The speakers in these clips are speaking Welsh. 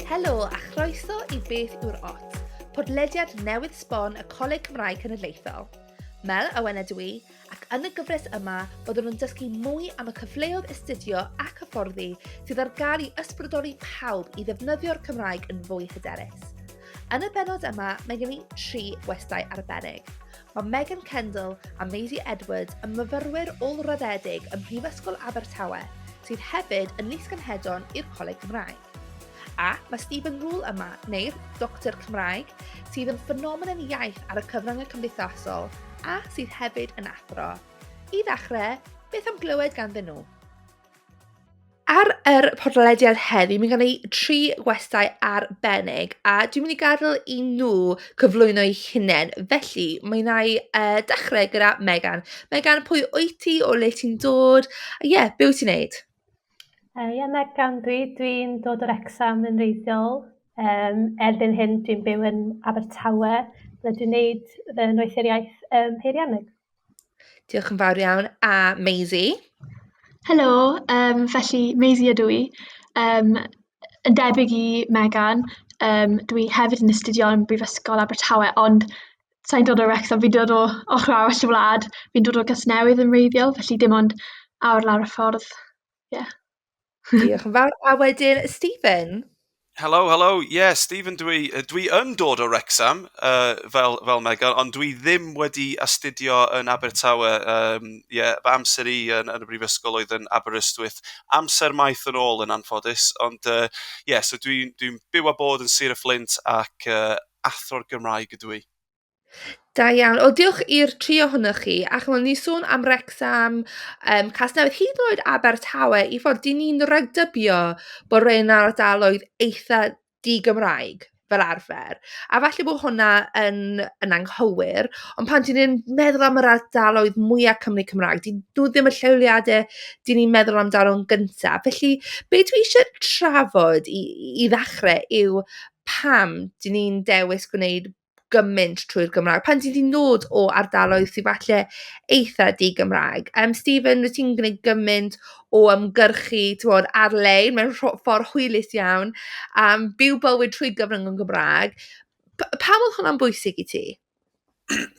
Helo a chroeso i Beth yw'r Ots, podlediad newydd sbon y Coleg Cymraeg Cenedlaethol. Mel Owen ydw i, ac yn y gyfres yma byddwn yn dysgu mwy am y cyfleoedd astudio ac hyfforddi sydd ar gael i ysbrydoli pawb i ddefnyddio'r Cymraeg yn fwy hyderus. Yn y bennod yma, mae gen i tri westai arbennig. Mae Megan Kendall a Maisie Edwards yn myfyrwyr ôl-raddedig ym Mhrifysgol Abertawe, sydd hefyd yn lysgenhedon i'r Coleg Cymraeg. A mae Stephen Rule yma, neu'r Doctor Cymraeg, sydd yn ffenomen iaith ar y cyfryngau cymdeithasol a sydd hefyd yn athro. I ddechrau, beth am glywed ganddyn nhw? Ar yr podlediad heddi, mae gen i tri gwestai arbennig a dwi'n mynd i gadael i nhw cyflwyno eu hunain. Felly, mae wna i dechrau gyda Megan. Megan, pwy wyt ti, o le ti'n dod? A ie, be wyt ti'n neud? Ie, Megan dwi. Dwi'n dod o Wrecsam yn wreiddiol. Erbyn hyn dwi'n byw yn Abertawe, ble dwi'n neud fy noethuriaeth peirianneg. Diolch yn fawr iawn. A Maisie? Helo, felly Maisie ydw i. Yn debyg i Megan, dwi hefyd yn astudio yn Brifysgol Abertawe, ond sa i'n dod o Wrecsam, fi'n dod o ochr arall y wlad. Fi'n dod o Gasnewydd yn wreiddiol, felly dim ond awr lawr y ffordd. Yeah. Diolch yn fawr. A wedyn Stephen? Helo, helo. Ie, yeah, Stephen dwi. Dwi yn dod o Wrexham, fel Megan, ond dwi ddim wedi astudio yn Abertawe. Yeah, fy amser i yn y brifysgol oedd yn Aberystwyth. Amser maith yn ôl yn anffodus, ond yeah, so dwi'n dwi byw a bod yn Sir y Fflint ac athro'r Gymraeg ydw i. Da iawn. Wel, diolch i'r tri ohonoch chi. A chimod, ni'n sôn am Wrecsam, Casnewydd, hyd yn oed Abertawe, i fod, dyn ni'n ragdybio bod rhein yn ardaloedd eitha di-Gymraeg fel arfer. A falle bod hwnna yn anghywir, ond pan ti'n meddwl am yr ardaloedd mwyaf Cymru Cymraeg, dyn nhw ddim y lleoliadau dyn ni'n meddwl amdano'n gyntaf. Felly, be dwi eisiau trafod i ddechrau yw pam dyn ni'n dewis gwneud gymaint trwy'r Gymraeg. Pan ti 'di dod o ardaloedd sydd falle eitha di-Gymraeg. Stephen, wyt ti'n gwneud gymaint o ymgyrchu, t'mod, ar-lein mewn ffordd hwylus iawn, am byw bywyd trwy gyfrwng y Gymraeg. Pam oedd hwnna'n bwysig i ti?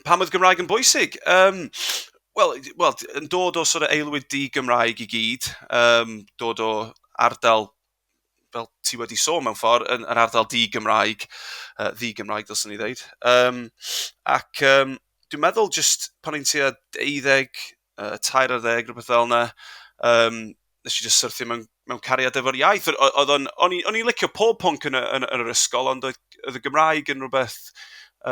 Pam oedd Gymraeg yn bwysig? Wel, yn dod o sort of aelwyd di-Gymraeg i gyd, dod o ardal, fel ti wedi sôn mewn ffordd, yn ardal di-Gymraeg, ddi-Gymraeg dylswn i ddeud. Ac dwi'n meddwl just pan o'n tua 12, 13, rhywbeth fel yna, nes i just syrthio mewn cariad efo'r iaith. O'n i'n licio pob pwnc yn yr ysgol, ond oedd y Gymraeg yn rhywbeth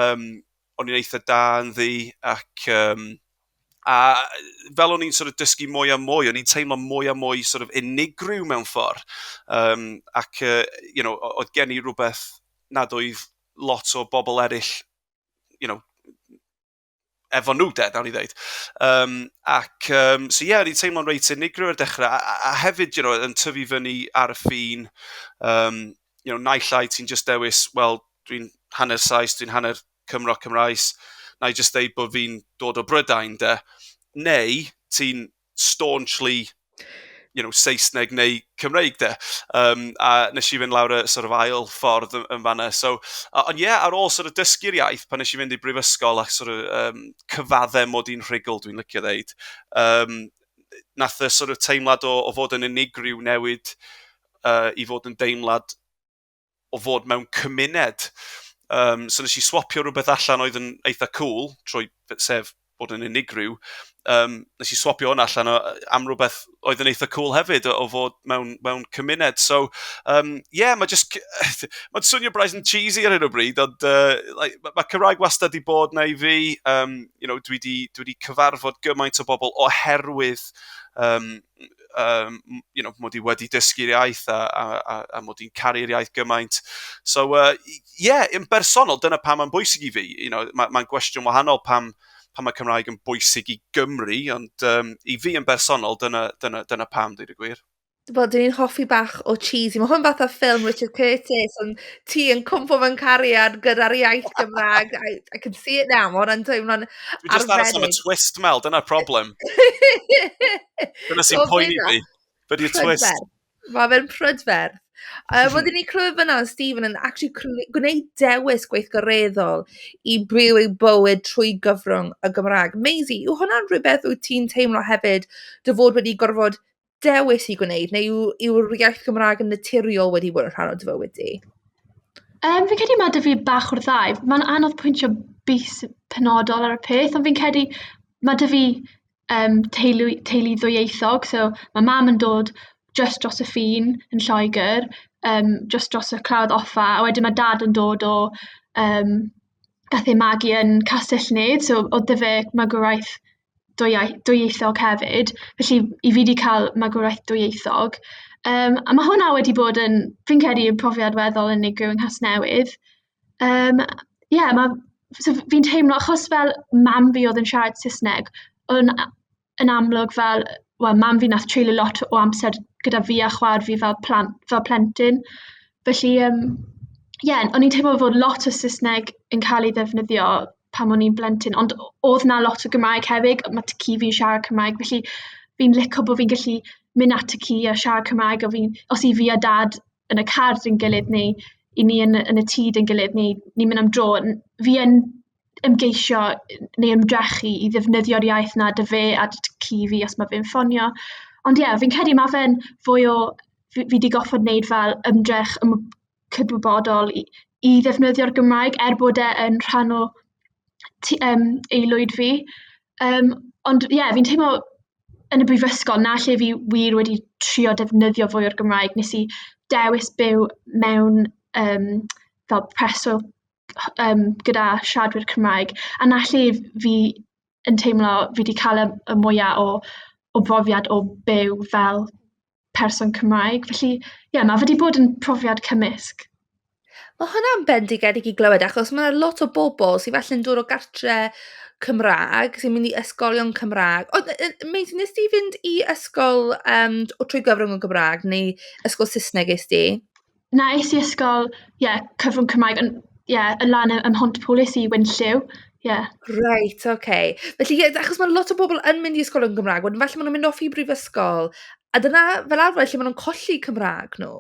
o'n i'n eitha da ynddi, ac a fel o'n i'n sort of dysgu mwy a mwy, o'n i'n teimlo mwy a mwy sort of unigryw mewn ffordd. Ac oedd gen i rhywbeth nad oedd lot o bobl eraill efo nhw de, nawn ni ddeud. Ac so ie, yeah, o'n i'n teimlo'n reit unigryw ar dechrau, a hefyd, yn tyfu fyny ar y ffin, naill ai ti'n just dewis, wel, dwi'n hanner Sais, dwi'n hanner Cymro Cymraes, na i just deud bod fi'n dod o Brydain, de, neu ti'n staunchly Saesneg neu Cymreig, de. A nes i fynd lawr y sort of ail ffordd yn fanna. So, ond ie, yeah, ar ôl sort of dysgu'r iaith, pan nes i fynd i brifysgol a sort of cyfadde mod i'n rhugl, dwi'n licio ddeud, nath y sort of teimlad o fod yn unigryw newid i fod yn deimlad o fod mewn cymuned. So nes i swapio rhywbeth allan oedd yn eitha cool, trwy sef bod yn unigryw, nes i swapio hwnna allan am rhywbeth oedd yn eitha cool hefyd o fod mewn cymuned. So, yeah, mae just, mae'n swnio braidd yn cheesy ar hyn o bryd, ond like, ma Cymraeg wastad di bod na i fi. Dwi di cyfarfod gymaint o bobl oherwydd mod i wedi dysgu'r iaith a mod i'n caru'r iaith gymaint. So, yeah, yn bersonol, dyna pam mae'n bwysig i fi. Mae'n gwestiwn wahanol pam mae Cymraeg yn bwysig i Gymru, ond i fi yn bersonol, dyna pam, dweud y gwir. Wel, dyn ni'n hoffi bach o cheesy. Mae hwn fath o ffilm Richard Curtis, ond ti yn cwmpo mewn cariad gyda'r iaith Gymraeg. I can see it now. Mae hwnna'n teimlo'n Dwi just aros am y arbennig. twist, Mel, dyna'r problem. Dyna sy'n Wel, poeni bydd fi. Be di'r twist? Mae fe'n prydferth. Wedyn ni clywed fyna Stephen yn actually gwneud dewis gweithgareddol i byw ei bywyd trwy gyfrwng y Gymraeg. Maisie, yw hwnna'n rhywbeth wyt ti'n teimlo hefyd dy fod wedi gorfod dewis i gwneud, neu yw'r iaith Gymraeg yn naturiol wedi bod yn rhan o dy fywyd di? Fi'n credu mae 'da fi bach o'r ddau. Mae'n anodd pwyntio bys penodol ar y peth, ond fi'n credu mae 'da fi teulu ddwyieithog, so mae mam yn dod just dros y ffin yn Lloegr, just dros y Clawdd Offa, a wedyn mae dad yn dod o, gath ei magu yn Castell Nedd, so oedd 'da fe magwraeth dwyieithog hefyd, felly i fi wedi cael magwraeth dwyieithog. A mae hwnna wedi bod yn, fi'n credu, yn profiad weddol unigryw yng Nghasnewydd. Yeah, so fi'n teimlo, achos fel mam fi oedd yn siarad Saesneg, yn amlwg fel, wel, mam fi nath treulio lot o amser gyda fi a chwaer fi fel plant, fel plentyn. Felly, yeah, o'n i'n teimlo fod lot o Saesneg yn cael ei ddefnyddio pan o'n i'n blentyn, ond oedd na lot o Gymraeg hefyd, mae tad-cu fi'n siarad Cymraeg, felly fi'n licio bod fi'n gallu mynd at y ci a siarad Cymraeg, o fi'n, os i fi a dad yn y car 'da'n gilydd neu i ni yn y tŷ 'da'n gilydd neu ni'n mynd am dro, fi yn ymgeisio neu ymdrechu i ddefnyddio'r iaith 'na 'da fe a tad-cu fi os mae fe'n ffonio. Ond ie, yeah, fi'n credu mae fe'n fwy o, fi 'di goffod wneud fel ymdrech cydwybodol i ddefnyddio'r Gymraeg er bod e yn rhan o aelwyd fi. Ond ie, yeah, fi'n teimlo yn y brifysgol na lle fi wir wedi trio defnyddio fwy o'r Gymraeg. Nes i dewis byw mewn fel preswyl gyda siaradwyr Cymraeg, a na lle fi yn teimlo fi wedi cael y mwyaf o brofiad o byw fel person Cymraeg. Felly, ie, yeah, mae wedi bod yn profiad cymysg. Mae hwnna'n bendigedig i glywed, achos mae lot o bobl sydd falle'n dod o gartre Cymraeg, sy'n mynd i ysgolion Cymraeg. O, Maisie, nes di fynd i ysgol trwy gyfrwng y Gymraeg neu ysgol Saesneg es di? Na, es i ysgol, ie, yeah, cyfrwng Cymraeg, ie, yeah, yn lan ym Mhontypŵl, es i Winlliw. Yeah. Right, okay. Felly, yeah, achos mae lot o bobl yn mynd i ysgolion Gymraeg, wedyn falle maen nhw'n mynd off i brifysgol, a dyna fel arfer lle maen nhw'n colli Cymraeg nhw.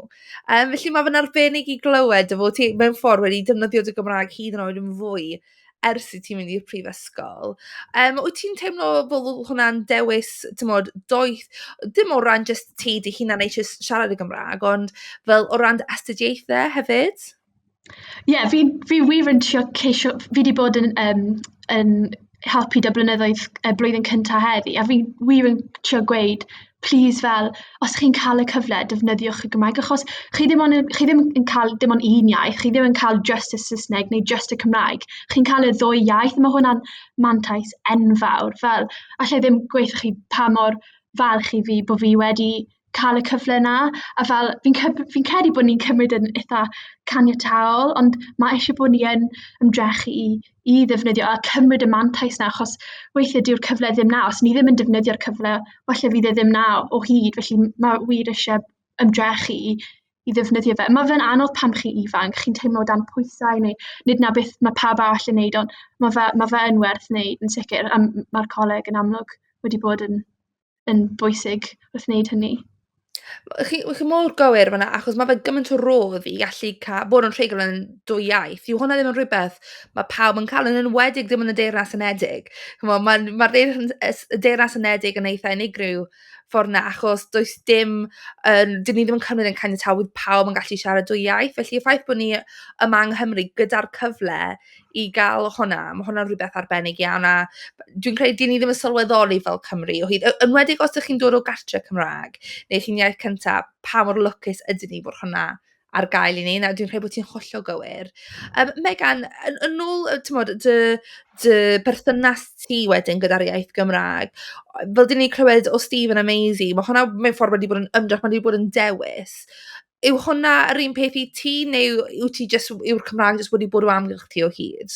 Felly mae fe'n arbennig i glywed dy fod ti mewn ffordd wedi defnyddio dy Gymraeg hyd yn oed yn fwy ers i ti mynd i'r prifysgol. Wyt ti'n teimlo fel hwnna'n dewis, ti'mod, doeth, dim o ran just ti dy hunan eisiau siarad y Gymraeg, ond fel o ran dy astudiaethau hefyd? Ie, yeah, fi wir yn trio ceisio, fi wedi bod yn helpu 'da blynyddoedd y blwyddyn cyntaf heddi, a fi wir yn trio gweud, please fel, os chi'n cael y cyfle, defnyddiwch y Gymraeg, achos chi ddim yn cael dim ond un iaith, chi ddim yn cael just y Saesneg neu just y Cymraeg, chi'n cael y ddwy iaith, mae hwnna'n mantais enfawr, fel, allai ddim gweud chi pa mor falch i fi bod fi wedi cael y cyfle 'na, a fel fi'n credu bod ni'n cymryd yn eitha caniataol, ond mae eisiau bod ni yn ymdrechu i ddefnyddio a cymryd y mantais 'na, achos weithiau dyw'r cyfle ddim 'na. Os ni ddim yn defnyddio'r cyfle, falle fydd e ddim 'na o hyd, felly mae wir eisiau ymdrechu i ddefnyddio fe. Mae fe'n anodd pan chi ifanc, chi'n teimlo dan pwysau, neu nid 'na beth mae pawb arall yn neud, ond mae fe yn werth wneud yn sicr, a mae'r coleg yn amlwg wedi bod yn bwysig wrth wneud hynny. Chi mor gywir fan'na, achos mae fe gymaint o rodd i allu bod yn rhugl yn dwy iaith. Yw hwnna ddim yn rhywbeth mae pawb yn cael, yn enwedig ddim yn y Deyrnas Unedig. Mae'r Deyrnas Unedig yn eitha unigryw ffordd 'na, achos does dim, dyn ni ddim yn cymryd yn caniatáu bydd pawb yn gallu siarad dwy iaith. Felly y ffaith bod ni yma yng Nghymru gyda'r cyfle i gael hwnna, mae hwnna'n rhywbeth arbennig iawn, a dwi'n credu dyn ni ddim yn sylweddoli fel Cymru o hyd, enwedig os ydych chi'n dod o gartre Cymraeg, neu chi'n iaith cyntaf, pa mor lwcus ydyn ni bod hwnna ar gael i ni. Na, dwi'n credu bod ti'n hollol gywir. Megan, yn ôl, ti'mod, dy berthynas ti wedyn gyda'r iaith Gymraeg, fel dyn ni clywed o Stephen a Maisie, mae hwnna mewn ffordd wedi bod yn ymdrech, mae wedi bod yn dewis. Yw hwnna yr un peth i ti, neu yw'r Cymraeg jyst wedi bod o amgylch ti o hyd?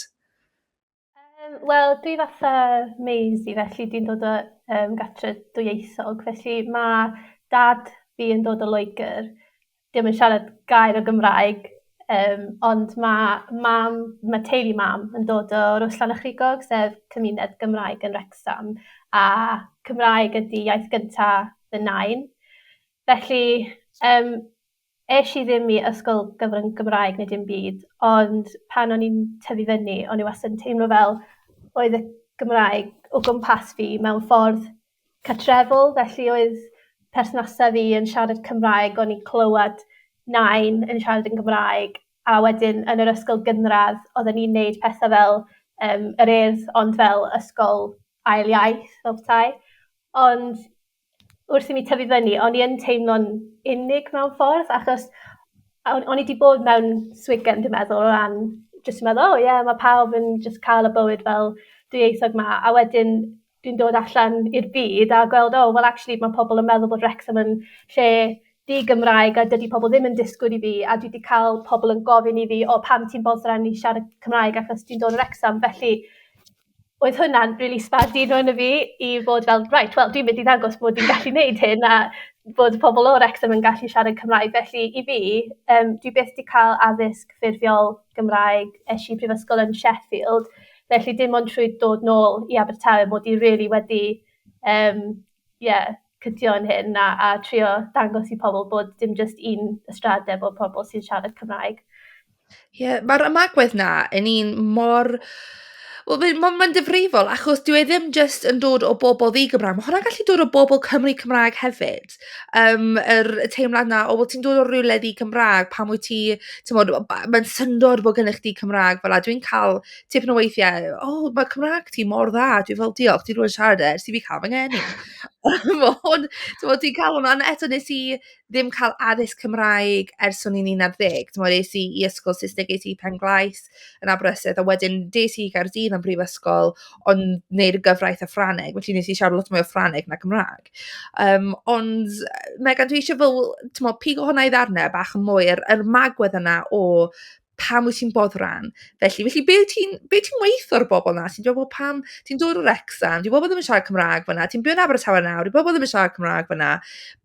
Wel, dwi fatha Maisie, felly dwi'n dod o gartre dwyieithog, felly mae dad fi yn dod o Loegr, dim yn siarad gair o Gymraeg, ond mae teulu mam yn dod o Rhos-Llanychrugog, sef cymuned Gymraeg yn Wrecsam, a Cymraeg ydy iaith gyntaf fy nain. Felly, Es i ddim i ysgol gyfrwng Gymraeg neu dim byd, ond pan o'n i'n tyfu fyny, o'n i wastad yn teimlo fel oedd y Gymraeg o gwmpas fi mewn ffordd cartrefol, felly oedd perthnasau fi yn siarad Cymraeg, o'n i'n clywed nain yn siarad yn Gymraeg, a wedyn yn yr ysgol gynradd, oedden ni'n neud pethau fel yr Urdd, ond fel ysgol ail iaith, fel petai. Ond wrth i mi tyfu fyny, o'n i yn teimlo'n unig mewn ffordd, achos o'n i wedi bod mewn swigen, dwi'n meddwl, o ran jyst yn meddwl, oh, ie, yeah, mae pawb yn jyst cael y bywyd fel dwyieithog ma, a wedyn dwi'n dod allan i'r byd a gweld, oh, well, actually, mae pobl yn meddwl bod Wrexham yn lle di-Gymraeg a dydy pobl ddim yn disgwyl i fi, a dwi wedi cael pobl yn gofyn i fi, o, pam ti'n boddran i siarad Cymraeg achos dwi'n dod o Wrexham, felly oedd hwnna'n really sbarduno yn y fi i fod fel, right, wel, dwi'n mynd i ddangos bod dwi'n gallu gwneud hyn a bod pobl o Wrexham yn gallu siarad Cymraeg. Felly i fi, dwi byth wedi cael addysg ffurfiol Gymraeg, es i prifysgol yn Sheffield, felly dim ond trwy dod nôl i Abertawe mod i really wedi yeah, cydio yn hyn a trio dangos i pobl bod dim just un ystradeb o pobl sy'n siarad Cymraeg. Ie, yeah, mae'r ymagwedd na yn un mor... Wel, mae'n ma difrifol, achos dwi e ddim just yn dod o bobl ddi-Gymraeg. Mae hwnna'n gallu dod o bobl Cymru Cymraeg hefyd. Yr teimlad na, o, wel, ti'n dod o rywle ddi-Cymraeg, pam wyt ti, ti'n bod, mae'n syndod bod gennych chdi Cymraeg fel 'na. Dwi'n cael tipyn o weithiau, o, oh, mae Cymraeg ti mor dda. Dwi'n fel, diolch, dwi'n rhywun siarad e, ers i fi cael fy ngeni. Ond, ti'n bod, ti'n cael hwnna, ond eto nes i ddim cael addysg Cymraeg ers o'n i'n 11. Ti'n bod, es i i ysgol Saesneg, es i Penglais yn Aberystwyth, a wedyn des i i Gaerdydd am brifysgol, ond wneud y gyfraith a Ffrangeg, felly nes i siarad lot mwy o Ffrangeg na Cymraeg. Ond, Megan, dwi eisiau fel, ti'n bod, pigo hwnna i ddarnau bach yn mwy, yr magwedd yna o pam wyt ti'n boddran. Felly be ti'n be ti'n weithio'r bobl na sy'n dweud, wel, pam ti'n dod o Wrexham, di bobl ddim yn siarad Cymraeg fyna, ti'n byw yn Abertawe nawr, di bobl ddim yn siarad Cymraeg fyna.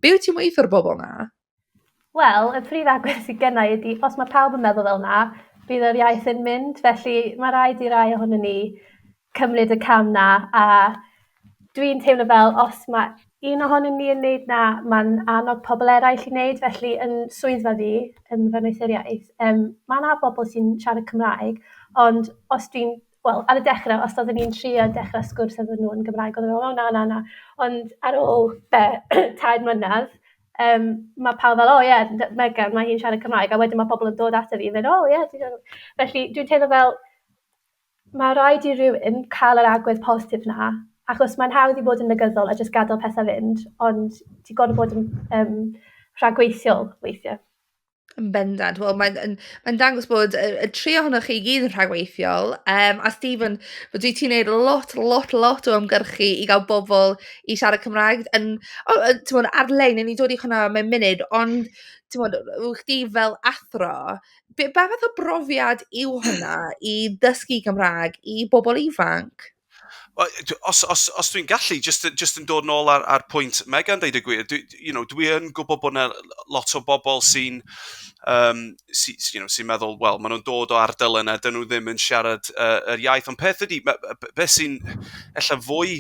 Be wyt ti'n weithio'r bobl na? Wel, y prif agwedd sydd gennau ydy, os mae pawb yn meddwl fel na, bydd yr iaith yn mynd, felly mae rhaid i rai ohonon ni cymryd y cam na, a dwi'n teimlo fel os mae un ohonyn ni yn neud na, mae'n annog pobl eraill i wneud, felly yn swyddfa fi, yn fy meysydd iaith, mae yna bobl sy'n siarad Cymraeg, ond os dwi'n, wel, ar y dechrau, os oedden ni'n trio dechrau sgwrs efo nhw yn Gymraeg, oedden nhw, oh, na, na, na, ond ar ôl 3 mlynedd, mae pawb fel, oh ie, yeah, Megan, mae hi'n siarad Cymraeg, a wedyn mae pobl yn dod ato fi, yn mynd, oh ie, yeah. Felly dwi'n teimlo fel, mae rhaid i rywun cael yr agwedd positif na, achos mae'n hawdd i bod yn negyddol a jyst gadael pethau fynd, ond ti'n gorfod bod yn rhagweithiol weithiau. Yn bendant. Wel, mae'n mae dangos bod y tri ohonoch chi i gyd yn rhagweithiol. A Stephen, bod dwi ti'n neud lot, lot, lot o ymgyrchu i gael bobl i siarad Cymraeg. Yn, oh, ti'n bod, ar-lein, ni dod i hwnna mewn munud, ond ti'n bod, chdi fel athro, ba fath o brofiad yw hwnna i ddysgu Cymraeg i bobl ifanc? Os dwi'n gallu, just yn dod nôl ar pwynt Megan, deud y gwir, dwi, you know, dwi yn gwybod bod yna lot o bobl sy'n sy, you know, sy meddwl, wel, maen nhw'n dod o ardal yna, dyn nhw ddim yn siarad yr iaith. Ond peth ydy, beth sy'n ella fwy,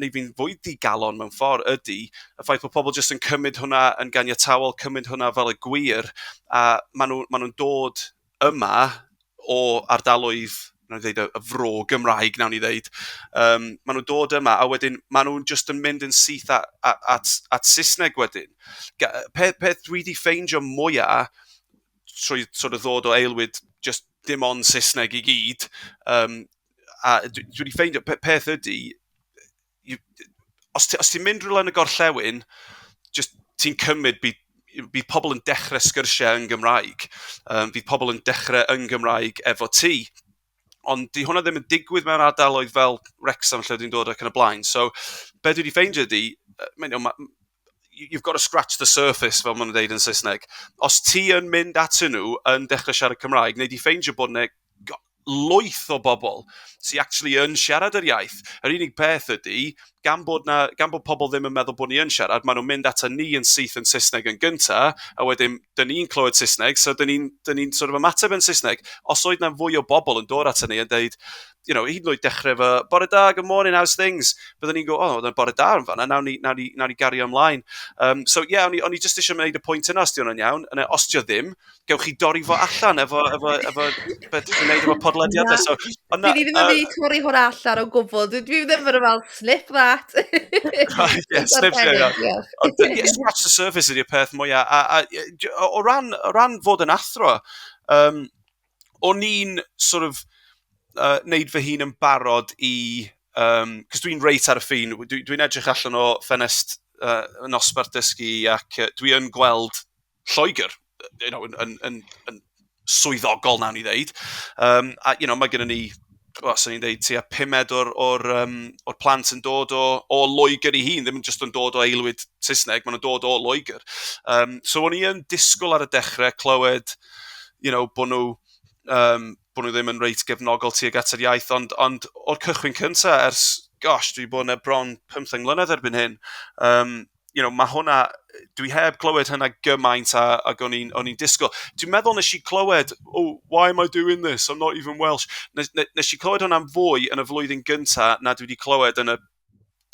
neu fi'n fwy digalon mewn ffordd ydy, y ffaith bod pobl jyst yn cymryd hwnna yn ganiataol, cymryd hwnna fel y gwir, a maen nhw'n dod yma o ardaloedd, nawn ni ddeud y fro Gymraeg, nawn ni ddeud. Maen nhw'n dod yma, a wedyn maen nhw'n just yn mynd yn syth at Saesneg wedyn. Peth dwi wedi ffeindio mwyaf trwy sort of ddod o aelwyd just dim ond Saesneg i gyd, a dwi wedi ffeindio, peth ydy, os ti'n mynd rhywle yn y gorllewin, just ti'n cymryd bydd pobl yn dechrau sgyrsiau yn Gymraeg. Bydd pobl yn dechrau yn Gymraeg efo ti. Ond di hwnna ddim yn digwydd mewn ardaloedd fel Wrexham lle dwi'n dod ac yn y blaen. So, be dwi wedi ffeindio ydy, you've got to scratch the surface, fel maen nhw'n dweud yn Saesneg. Os ti yn mynd atyn nhw yn dechrau siarad Cymraeg, neu di ffeindio bod yna lwyth o bobl sy'n actually yn siarad yr iaith. Yr unig peth ydy, Gan bod pobl ddim yn meddwl bod ni yn siarad, maen nhw'n mynd ata ni yn syth yn Saesneg yn gynta, a wedyn, dyn ni'n clywed Saesneg, so dyn ni'n ni sort of ymateb yn Saesneg. Os oedd na fwy o bobl yn dod ata ni yn deud, hyd yn oed dechrau efo, "Bore da, good morning, how's things?" Byddwn ni'n go, "Oh, bore da yn fanna, nawn ni gario ymlaen." So, yeah, o'n i just eisiau gwneud y pwynt yna os di hwnna'n iawn. Yna, os di o ddim, gewch chi dorri fo allan efo beth ti'n gwneud efo podlediadau. So, ond na, Dwi ddim yn mynd i torri hwnna allan o gwbl. Dwi ddim yn fel, "Snip that." Right, yeah, snip, yeah. Ond, yeah, scratch the surface ydy'r peth mwyaf. A o ran fod yn athro, o'n i'n sort of neud fy hun yn barod i... Cos dwi'n reit ar y ffin, dwi edrych allan o ffenest nosbarth dysgu ac dwi yn gweld Lloegr, yn swyddogol nawn ni ddeud. A mae gennym ni, well, swn i'n dweud, tua pumed o'r plant yn dod o Loegr ei hun, ddim yn just yn dod o aelwyd Saesneg, maen nhw'n dod o Loegr. So o'n i yn disgwyl ar y dechrau clywed, bod nhw ddim yn reit gefnogol tuag at yr iaith, ond o'r cychwyn cyntaf ers, gosh, dwi wedi bod yna bron 15 mlynedd erbyn hyn, mae hwnna, dwi heb clywed hynna gymaint ag o'n i'n disgwyl. Dwi'n meddwl nes i clywed, "Oh, why am I doing this? I'm not even Welsh." Nes i clywed hwnna'n fwy yn y flwyddyn gynta na dwi wedi clywed yn y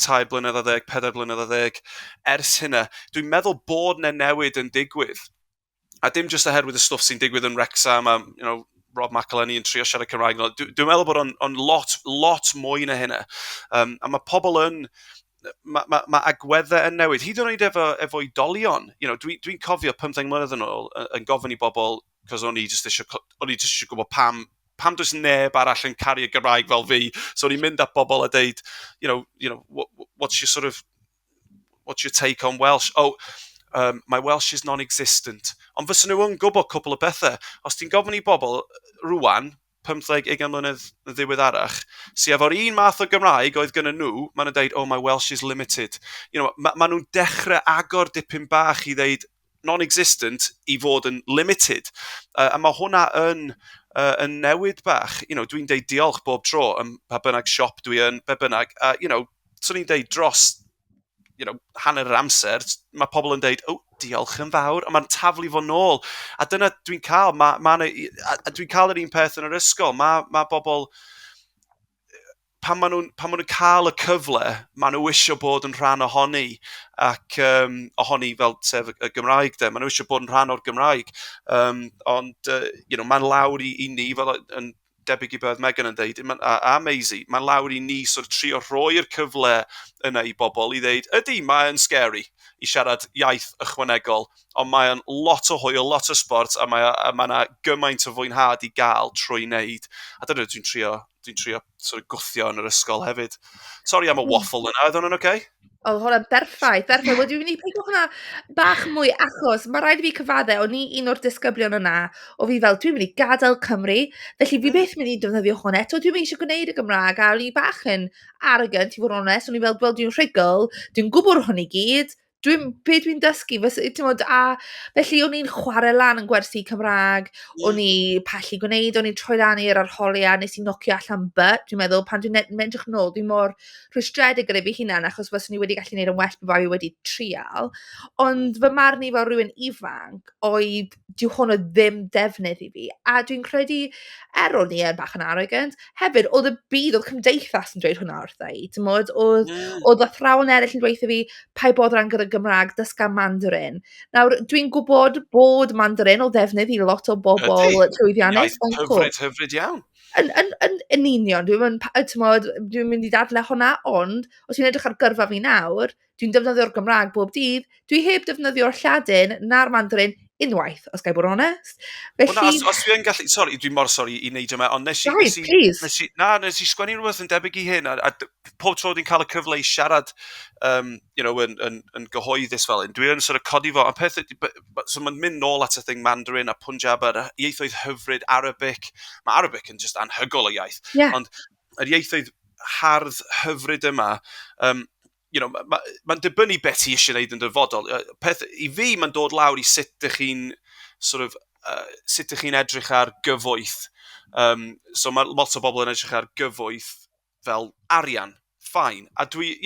3 blynedd ar ddeg, 4 blynedd ar ddeg ers hynna. Dwi'n meddwl bod 'na newid yn digwydd. A dim jyst oherwydd y stwff sy'n digwydd yn Wrexham a Rob McElhenney yn trio siarad Cymraeg. Dwi meddwl bod o'n lot, lot mwy na hynna. A mae pobl yn... Mae ma, ma agweddau yn newid. Hyd yn oed efo oedolion. Dwi cofio 15 mlynedd yn ôl yn gofyn i bobl, cos o'n i just eisiau gwybod pam does neb arall yn caru y Gymraeg fel fi. So o'n i'n mynd at bobl a deud, "What's your sort of, what's your take on Welsh?" "Oh, my Welsh is non-existent." Ond fysa nhw yn gwybod cwpl o bethau. Os ti'n gofyn i bobl rwan, 15, 20 mlynedd yn ddiweddarach, sy efo'r un math o Gymraeg oedd gyda nhw, maen nhw'n deud, "Oh, my Welsh is limited." Ma nhw'n dechrau agor dipyn bach i ddeud non-existent i fod yn limited. A mae hwnna yn newid bach. Dwi'n deud diolch bob tro yn pa bynnag siop dwi yn, be bynnag. A swn i'n deud dros hanner yr amser, mae pobl yn deud, "Oh, diolch yn fawr," a mae'n taflu fo nôl. A dyna dwi'n cael, a dwi'n cael yr un peth yn yr ysgol. Mae bobl, pan ma nhw'n cael y cyfle, maen nhw eisiau bod yn rhan ohoni, ac ohoni fel sef y Gymraeg de, maen nhw eisiau bod yn rhan o'r Gymraeg. Ond mae'n lawr i ni, fel yn debyg i beth Megan yn deud, a Maisie, mae'n lawr i ni sort of trio rhoi'r cyfle yna i bobl i ddeud, ydy, mae'n scary i siarad iaith ychwanegol, ond mae'n lot o hwyl, lot o sport, a mae yna gymaint o fwynhad i gael trwy wneud. A dyna dwi'n trio sort of gwthio yn yr ysgol hefyd. Sorry am y waffle yna, oedd hwnna'n okay? Oedd hwnna'n berffaith, berffaith. Wel, dwi'n mynd i pigo hwnna bach mwy achos mae rhaid i fi cyfadde, o'n i un o'r disgyblion yna, o fi fel, "Dwi'n mynd i gadael Cymru, felly fi byth mynd i defnyddio hwn eto, dwi'n mynd i eisiau gwneud y Gymraeg," a o'n i bach yn arrogant, i fod yn onest, o'n i fel, "Wel, dwi'n rhugl, dwi'n gwybod hwn i gyd, be dwi'n dysgu," t'mod, a felly o'n i'n chwarae lan yn gwersi Cymraeg, o'n i pallu gwneud, o'n i'n troi lan i'r arholiad, nes i nocio allan but, dwi'n meddwl, pan dwi'n edrych nôl, dwi'n mor rhwystredig gyda fi hunan, achos fyswn i wedi gallu gwneud yn well pe bai fi wedi trial. Ond fy marn i fel rhywun ifanc oedd, dyw hwn o ddim defnydd i fi. A dwi'n credu, er o'n i yn bach yn arrogant, hefyd, oedd y byd, oedd cymdeithas yn dweud hwnna wrtha i. T'mod, oedd athrawon eraill yn dweud fi, "Paid boddran gyda Gymraeg, dysga Mandarin." Nawr, dwi'n gwybod bod Mandarin o ddefnydd i lot o bobl llwyddiannus. Iaith hyfryd, hyfryd iawn. Yn union, dwi'n mynd, t'mod, dwi'n mynd i dadle hwnna, ond os dwi'n edrych ar gyrfa fi nawr, dwi'n defnyddio'r Gymraeg bob dydd, dwi heb defnyddio'r Lladin na'r Mandarin unwaith, os ga i bod yn onest. Felly... Wel, na, os dwi yn gallu... Sorry, dwi'n mor sorry i wneud yma, ond nes i Right, please. Na, nes i sgwennu rhywbeth yn debyg i hyn, a pob tro dwi'n cael y cyfle i siarad yn gyhoeddus fel hyn, dwi yn sort of codi fo, a peth, so mae'n mynd nôl at y thing Mandarin a Punjab a'r ieithoedd hyfryd, Arabic. Mae Arabic yn just anhygoel o iaith. Ond yr ieithoedd hardd hyfryd yma, ma dibynnu beth ti eisiau gwneud yn dyfodol. Peth, i fi, mae'n dod lawr i sut ydych chi'n sort of, sut ydych chi'n edrych ar gyfoeth. So mae lot o bobl yn edrych ar gyfoeth fel arian. Fine. A dwi,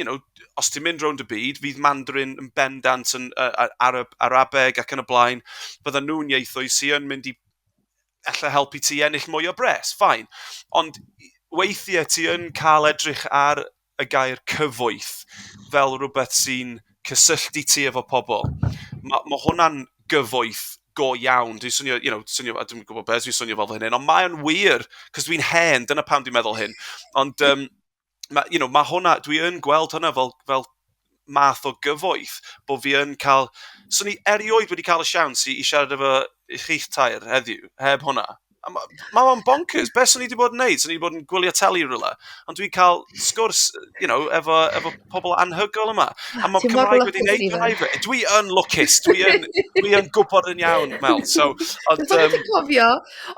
os ti'n mynd rownd y byd, fydd Mandarin yn bendant yn Arabeg ac yn y blaen, bydden nhw'n ieithoedd sy'n yn mynd i ella helpu ti ennill mwy o bres, fine. Ond weithiau ti yn cael edrych ar y gair cyfoeth fel rhywbeth sy'n cysylltu ti efo pobl. Ma hwnna'n gyfoeth go iawn. Dwi'n swnio, swnio, dwi'n gwybod beth dwi'n swnio fel hyn, ond mae o'n wir, cos dwi'n hen, dyna pam dwi'n meddwl hyn. Ond, ma hwnna, dwi yn gweld hwnna fel math o gyfoeth, bod fi yn cael. Swn i erioed wedi cael y siawns i siarad efo chi'ch tair heddiw, heb hwnna. A ma o'n bonkers. Be swn i wedi bod yn neud? Swn i wedi bod yn gwylio teli rhywle. Ond dwi'n cael sgwrs efo pobl anhygoel yma. A mae Ti'n mor Cymraeg wedi lwcus, neud hwnna i Stephen. fi. Dwi yn lwcus. Dwi yn gwybod yn iawn, Mel. So, ond, Dwi'n ti'n cofio.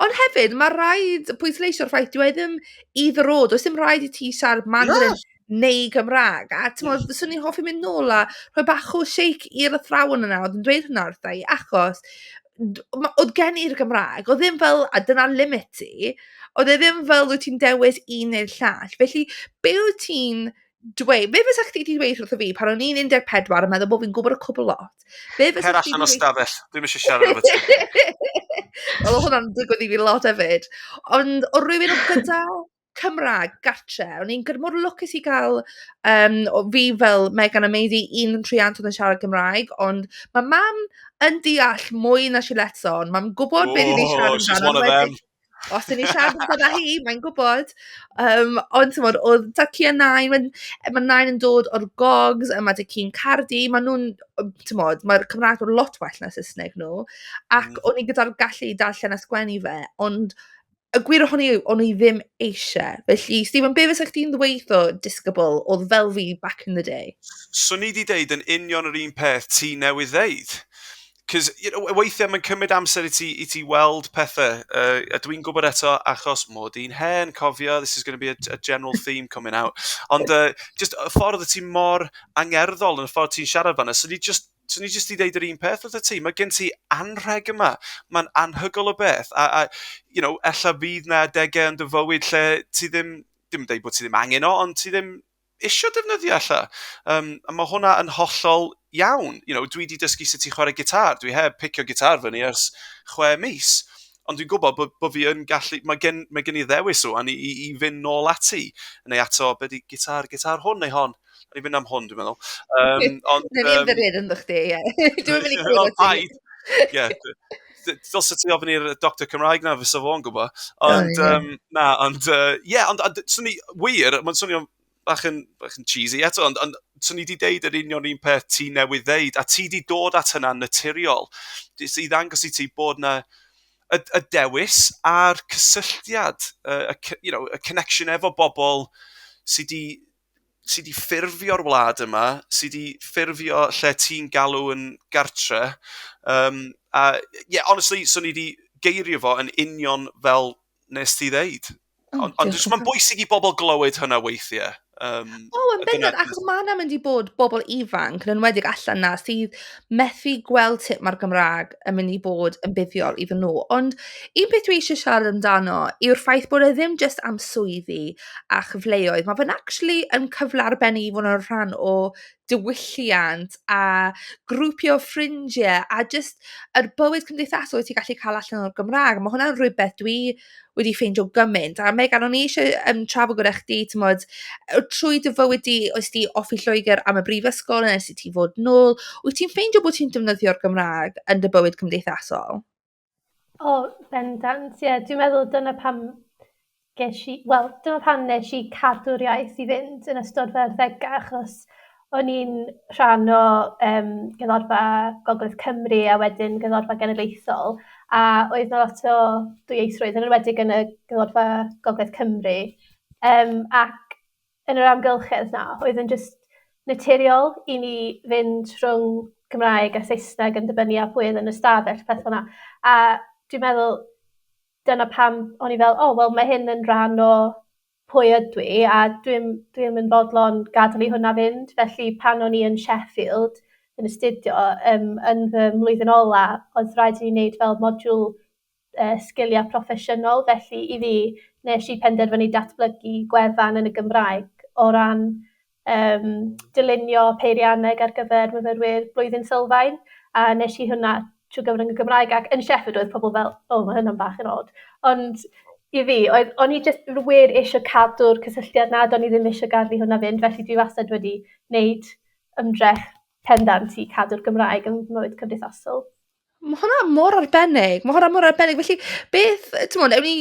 Ond hefyd, mae rhaid pwysleisio'r ffaith, dwi e ddim either or. Does dim rhaid i ti siarad Mandarin neu Gymraeg. A ti'n meddwl, fyswn i'n hoffi mynd nôl a rhoi bach o shake i'r athrawon yna oedd yn dweud hwnna wrtha i, achos oedd gen i'r Gymraeg, oedd ddim fel, a dyna limit ti, oedd e ddim fel wyt ti'n dewis un neu'r llall. Felly, be wyt ti'n dweud, be fysa chdi wedi dweud wrtho fi pan o'n i'n 14 yn meddwl bod fi'n gwybod y cwbl lot? Be fysa Cer chdi allan o 'di dweud? stafell. Dwi'm eisiau siarad efo ti. Wel, oedd hwnna'n digwydd i fi lot hefyd. Ond o rywun o gyda Cymraeg gartre, o'n i'n mor lwcus i gael, o fi fel Megan a Maisie, un rhiant oedd yn siarad Gymraeg, ond mae mam yn deall mwy na she lets on. Mae'n gwybod beth ni'n siarad Oh, she's amdano. one of them. Os dyn ni'n siarad amdano hi, mae'n gwybod. Ond ti'n gwbod, oedd tad-cu a nain, mae nain yn dod o'r Gogs, a mae tad-cu'n Cardi, maen nhw'n, ti'n gwbod, mae'r Cymraeg yn lot well na Saesneg nhw. Ac o'n i gyda'r gallu i darllen a sgwennu fe, ond y gwir ohoni yw, o'n i ddim eisiau. Felly, Stephen, be fysa chdi'n ddweud o disgybl oedd fel fi back in the day? Swn i wedi deud yn union yr un peth ti newydd ddeud. Cos weithiau mae'n cymryd amser i ti weld pethau. A dwi'n gwybod eto achos mod i'n hen, cofio, this is going to be a general theme coming out. Ond just y ffordd y ti mor angerddol yn y ffordd ti'n siarad fanna, so ni just i ddeud yr un peth wrtho ti. Mae gen ti anrheg yma. Mae'n anhygoel o beth. A ella fydd na adegau yn dy fywyd lle ti ddim, dim deud bod ti ddim angen o, ond ti ddim isio defnyddio ella. A mae hwnna yn hollol iawn. Dwi wedi dysgu sut i chwarae gitar. Dwi heb picio gitar fyny ers 6 mis. Ond dwi'n gwybod bod fi yn gallu, mae gen i ddewis rwan i fynd nôl ati. Neu ato, be di gitar, gitar hwn neu hon? O'n i fynd am hwn, dwi'n meddwl. Ond, Neu ni ymddiried ynddo chdi, ie. Dwi'n mynd i clywed ti. Paid. Ie. Dylse ti ofyn i'r doctor Cymraeg na, fysa fo'n gwybod. Ond, na, ond, ie, ond, swn i, wir, mae'n swnio bach yn cheesy eto, ond swn i wedi deud yr union un peth ti newydd ddeud, a ti wedi dod at hynna'n naturiol. Jyst i ddangos i ti bod na y dewis a'r cysylltiad, y connection efo bobl sydd wedi ffurfio'r wlad yma, sydd wedi ffurfio lle ti'n galw yn gartre. A, yeah, honestly, swn i wedi geirio fo yn union fel nes ti ddeud. Oh, Ond diolch jyst yn mae'n fawr. bwysig i bobl glywed hynna weithiau. O, yn A dyna bendant, achos mae yna mynd i bod bobl ifanc, yn enwedig allan na, sydd methu gweld sut mae'r Gymraeg yn mynd i bod yn buddiol iddyn nhw. Ond un peth dwi eisiau siarad amdano yw'r ffaith bod e ddim jyst am swyddi a chyfleoedd. Mae fe'n actually yn cyfle arbennig i fod yn rhan o diwylliant a grwpio ffrindiau a jyst yr bywyd cymdeithasol wyt ti'n gallu cael allan o'r Gymraeg. Mae hwnna'n rhywbeth dwi wedi ffeindio gymaint. A Megan, o'n i eisiau trafod gyda chdi, ti'n trwy dy fywyd di, oes di off i Lloegr am y brifysgol, nes i ti fod nôl, wyt ti'n ffeindio bod ti'n defnyddio'r Gymraeg yn dy bywyd cymdeithasol? O, bendant, ie. Yeah. Dwi'n meddwl dyna pam ges i, wel, dyna pam nes i cadw'r iaith i fynd yn ystod fy arddegau, achos o'n i'n rhan o Gerddorfa Gogledd Cymru a wedyn Gerddorfa Genedlaethol, a oedd 'na lot o dwyieithrwydd, yn enwedig yn y Gerddorfa Gogledd Cymru. Ac yn yr amgylchedd 'na, oedd yn just naturiol i ni fynd rhwng Cymraeg a Saesneg yn dibynnu ar pwy oedd yn y stafell, peth fel 'na. A dwi'n meddwl dyna pam o'n i fel, "Oh, wel, mae hyn yn rhan o pwy ydw i a dwi'm yn fodlon gadael i hwnna fynd." Felly pan o'n i yn Sheffield yn astudio, yn fy mlwyddyn ola, oedd rhaid i ni wneud fel modiwl sgiliau proffesiynol. Felly i fi, nes i penderfynu datblygu gwefan yn y Gymraeg. o ran dylunio peirianneg ar gyfer myfyrwyr blwyddyn sylfaen, a nes i hwnna trwy gyfrwng y Gymraeg, ac yn Sheffield oedd pobl fel, "O, mae hynna'n bach yn od." Ond i fi, oedd, o'n i jyst wir eisiau cadw'r cysylltiad 'na, do'n i ddim eisiau gadael i hwnna fynd, felly dwi wastad wedi wneud ymdrech pendant i cadw'r Gymraeg yn mywyd cymdeithasol. Mae hwnna mor arbennig, mae hwnna mor arbennig. Felly, beth, ti'n ewn ni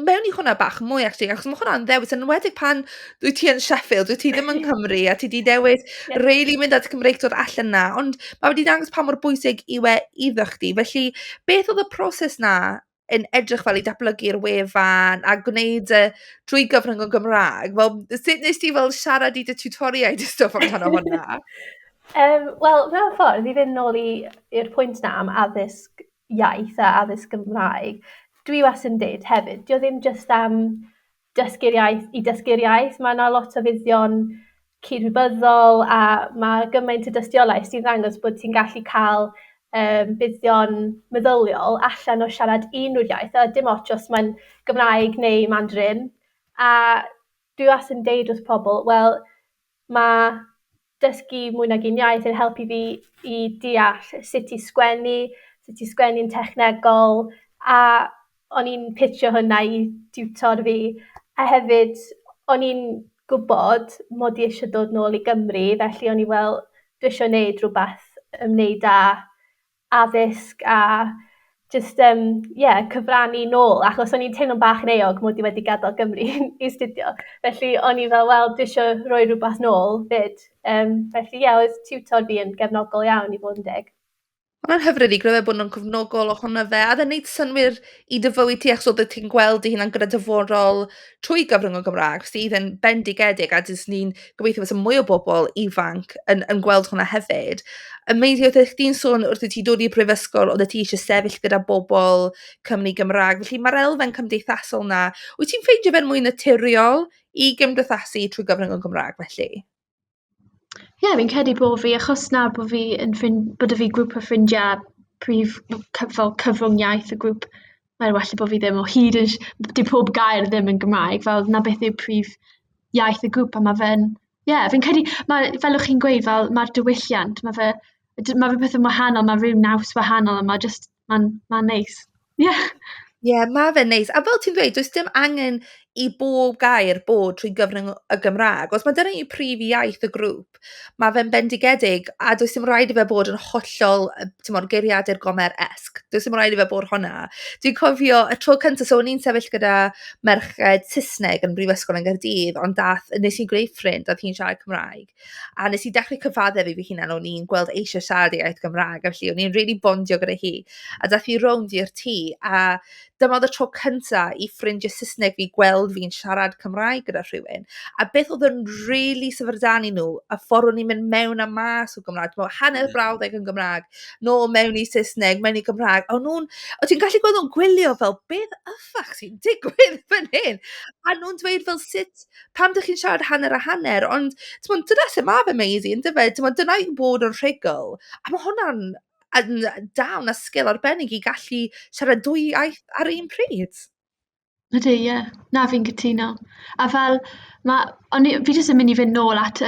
mewn i hwnna bach mwy, actually, achos mae hwnna'n ddewis, yn enwedig pan dwi ti yn Sheffield, dwi ti ddim yn Cymru, a ti di dewis really mynd at Cymreictod allan na, ond mae wedi dangos pa mor bwysig yw e iddo chdi. Felly, beth oedd y proses na yn edrych fel i datblygu'r wefan a gwneud y trwy gyfrwng o Gymraeg? Fel, sut nes ti fel siarad i dy tutoriaid a stwff amdano hwnna? Wel, mewn ffordd, i fynd nôl i'r pwynt na am addysg iaith a addysg Gymraeg, dwi wastad yn deud hefyd, dio ddim jyst am dysgu'r iaith i dysgu'r iaith, mae yna lot o fuddion cydwybyddol a mae gymaint o dystiolaeth sy'n ddangos bod ti'n gallu cael buddion meddyliol allan o siarad unrhyw iaith, a dim ots os mae'n Gymraeg neu Mandarin. A dwi wastad yn deud wrth pobl, wel, mae dysgu mwy nag un iaith yn helpu fi i deall sut i sgwennu, sut i sgwennu'n technegol, a o'n i'n pitio hwnna i tiwtor fi. A hefyd, o'n i'n gwybod mod i eisiau dod nôl i Gymru, felly o'n i fel, dwi eisiau gwneud rhywbeth ymwneud â addysg a jyst yeah, cyfrannu nôl, achos o'n i'n teimlo'n bach yn euog mod i wedi gadael Gymru i astudio. Felly o'n i fel, wel, dwi eisiau rhoi rhywbeth nôl 'fyd. Felly ie, yeah, oedd tiwtor fi yn gefnogol iawn i fod yn deg. Mae'n hyfryd i glywed bod nhw'n cefnogol ohono fe, a oedd e'n neud synnwyr i dy fywyd ti, achos oeddet ti'n gweld dy hunan gyda dyfodol trwy gyfrwng y Gymraeg, sydd yn bendigedig, a jyst ni'n gobeithio fysa mwy o bobl ifanc yn gweld hwnna hefyd. Amazing, oedd chdi'n sôn wrth i ti dod i'r brifysgol, oeddet ti eisiau sefyll gyda bobl Cymru Gymraeg, felly mae'r elfen cymdeithasol na, wyt ti'n ffeindio fe'n mwy naturiol i gymdeithasu trwy gyfrwng y Gymraeg felly? Ie, yeah, fi'n credu bod fi, achos nawr bod fi yn ffrind, bod fi grŵp o ffrindiau prif fel cyfrwng iaith y grŵp, mae'n well bod fi ddim o hyd yn, di pob gair ddim yn Gymraeg, fel na beth yw prif iaith y grŵp, a mae fe'n, ie, yeah, fi'n credu, mae, fel o'ch chi'n gweud, fel mae'r diwylliant, mae fe peth yn wahanol, mae rhyw naws wahanol, a mae just, mae'n ma neis. Ie. Yeah. Ie, yeah, mae fe'n neis. A fel ti'n dweud, does dim angen i bob gair bod trwy gyfrwng y Gymraeg. Os mae dyna yw prif iaith y grŵp, mae fe'n bendigedig, a does dim rhaid i fe bod yn hollol, ti'n geiriadur Gomer-esque. Does dim rhaid i fe bod hwnna. Dwi'n cofio y tro cyntaf, so o'n i'n sefyll gyda merched Saesneg yn Brifysgol yn Gaerdydd, ond dath, nes i gwneud ffrind, oedd hi'n siarad Cymraeg. A nes i dechrau cyfaddef i fi hunan, o'n i'n gweld eisiau siarad iaith Gymraeg, felly o'n i'n really bondio gyda hi. A dath hi rownd i'r tŷ, a dyma oedd y tro cyntaf i ffrindiau Saesneg fi gweld fi'n siarad Cymraeg gyda rhywun. A beth oedd yn really syfrdanu nhw, y ffordd o'n i'n mynd mewn a mas o Gymraeg, ti'n hanner brawddeg yn Gymraeg, nôl mewn i Saesneg, mewn i Gymraeg. O'n nhw'n, o ti'n gallu gweld nhw'n gwylio fel, beth y fuck sy'n digwydd fan hyn? A nhw'n dweud fel sut, pam dych chi'n siarad hanner a hanner? Ond, ti'n dyna sut mae fe Maisie, yn dyfe? Ti'n dyna i bod yn rhugl. A mae hwnna'n yn dawn a sgil arbennig i gallu siarad dwy iaith ar un pryd. Ydy, ie. Yeah. Na, fi'n cytuno. A fel, ma, o'n i, fi jyst yn mynd i fynd nôl at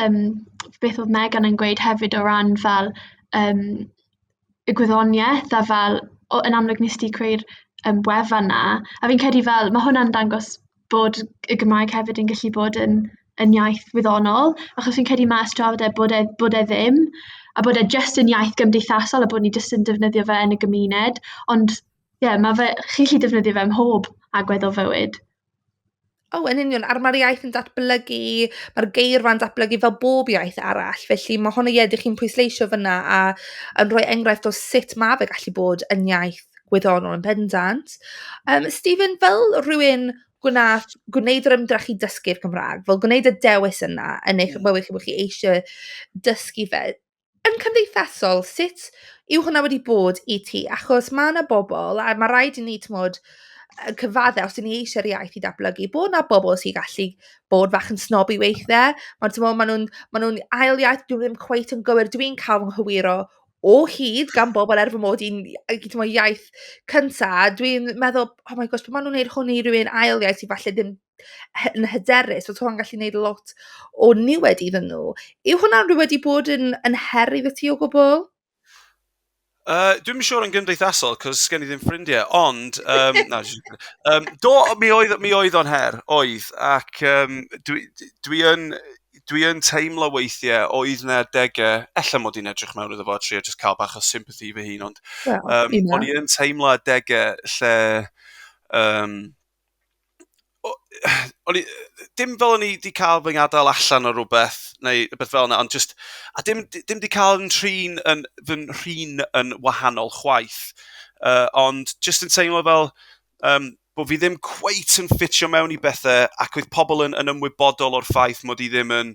beth oedd Megan yn gweud hefyd o ran fel y gwyddoniaeth a fel, o, yn amlwg nes ti creu'r wefan na. A fi'n credu fel, mae hwnna'n dangos bod y Gymraeg hefyd yn gallu bod yn iaith wyddonol, achos fi'n credu mae ystradau bod e ddim, a bod e jyst yn iaith gymdeithasol a bod ni jyst yn defnyddio fe yn y gymuned, ond ie, yeah, mae fe, chi'n gallu defnyddio fe ym mhob agwedd o fywyd. O, oh, yn union, a'r mae'r iaith yn datblygu, mae'r geirfa'n datblygu fel bob iaith arall, felly mae hwnna ie, dych chi'n pwysleisio fyna a yn rhoi enghraifft o sut mae fe gallu bod yn iaith gwyddonol yn bendant. Stephen, fel rhywun gwnaeth, gwneud yr ymdrech i dysgu'r Cymraeg, fel gwneud y dewis yna yn eich bywyd chi bod chi eisiau dysgu fe, yn cymdeithasol, sut yw hwnna wedi bod i ti? Achos mae yna bobl, a mae rhaid i ni, t'mod, cyfadde, os ydyn ni eisiau'r iaith i datblygu, bod yna bobl sy'n gallu bod fach yn snobby weithiau. Mae, t'mod, maen nhw'n ma nhw ail iaith, dwi ddim cweit yn gywir, dwi'n cael fy nghywiro o hyd gan bobl er fy mod i'n timod, iaith cynta. Dwi'n meddwl, "Oh my gosh, pan maen nhw'n wneud hwn i rywun ail iaith sydd falle ddim yn hyderus, fysa hwn gallu gwneud lot o niwed iddyn nhw." Yw hwnna'n rhywbeth wedi bod yn her iddo ti o gwbl? Dwi'm yn siŵr yn gymdeithasol, cos sgen i ddim ffrindiau, ond... na, do, mi oedd o'n her, oedd, ac dwi yn teimlo weithiau oedd 'na adegau, ella mod i'n edrych mewn iddo fo a trio just cael bach o sympathy fy hun, ond Well, o'n i yn teimlo adegau lle o'n i, dim fel o'n i wedi cael fy ngadael allan o rhywbeth neu rhywbeth fel yna, ond just, a dim wedi cael yn trin yn, fy nhrin yn wahanol chwaith, ond just yn teimlo fel bod fi ddim cweit yn ffitio mewn i bethau ac oedd pobl yn ymwybodol o'r ffaith mod i ddim yn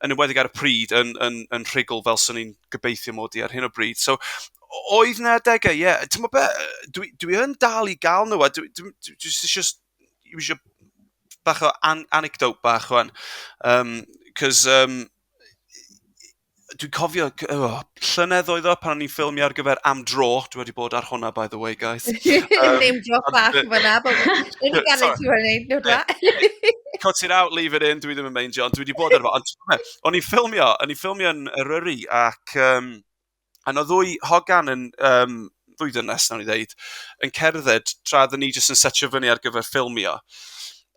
enwedig ar y pryd, yn rhugl fel swn i'n gobeithio mod i ar hyn o bryd. So, oedd 'na adegau, ie. Yeah. Ti'n be, dwi yn dal i gael nhw, a dwi just eisiau bach o anecdote bach rwan. Cos dwi'n cofio, oh, llynedd oedd o pan o'n i'n ffilmio ar gyfer Am Dro. Dwi wedi bod ar hwnna, by the way, guys. Name drop bach fyna. Dwi'n gael ti wedi gwneud, Cut it out, leave it in, dwi ddim yn meindio, ond dwi wedi bod ar fo. Ond o'n i'n ffilmio yn Eryri ac a no ddwy hogan yn, ddwy dynes, nawn ni ddeud, yn cerdded tra oedden ni jyst yn setio fyny ar gyfer ffilmio.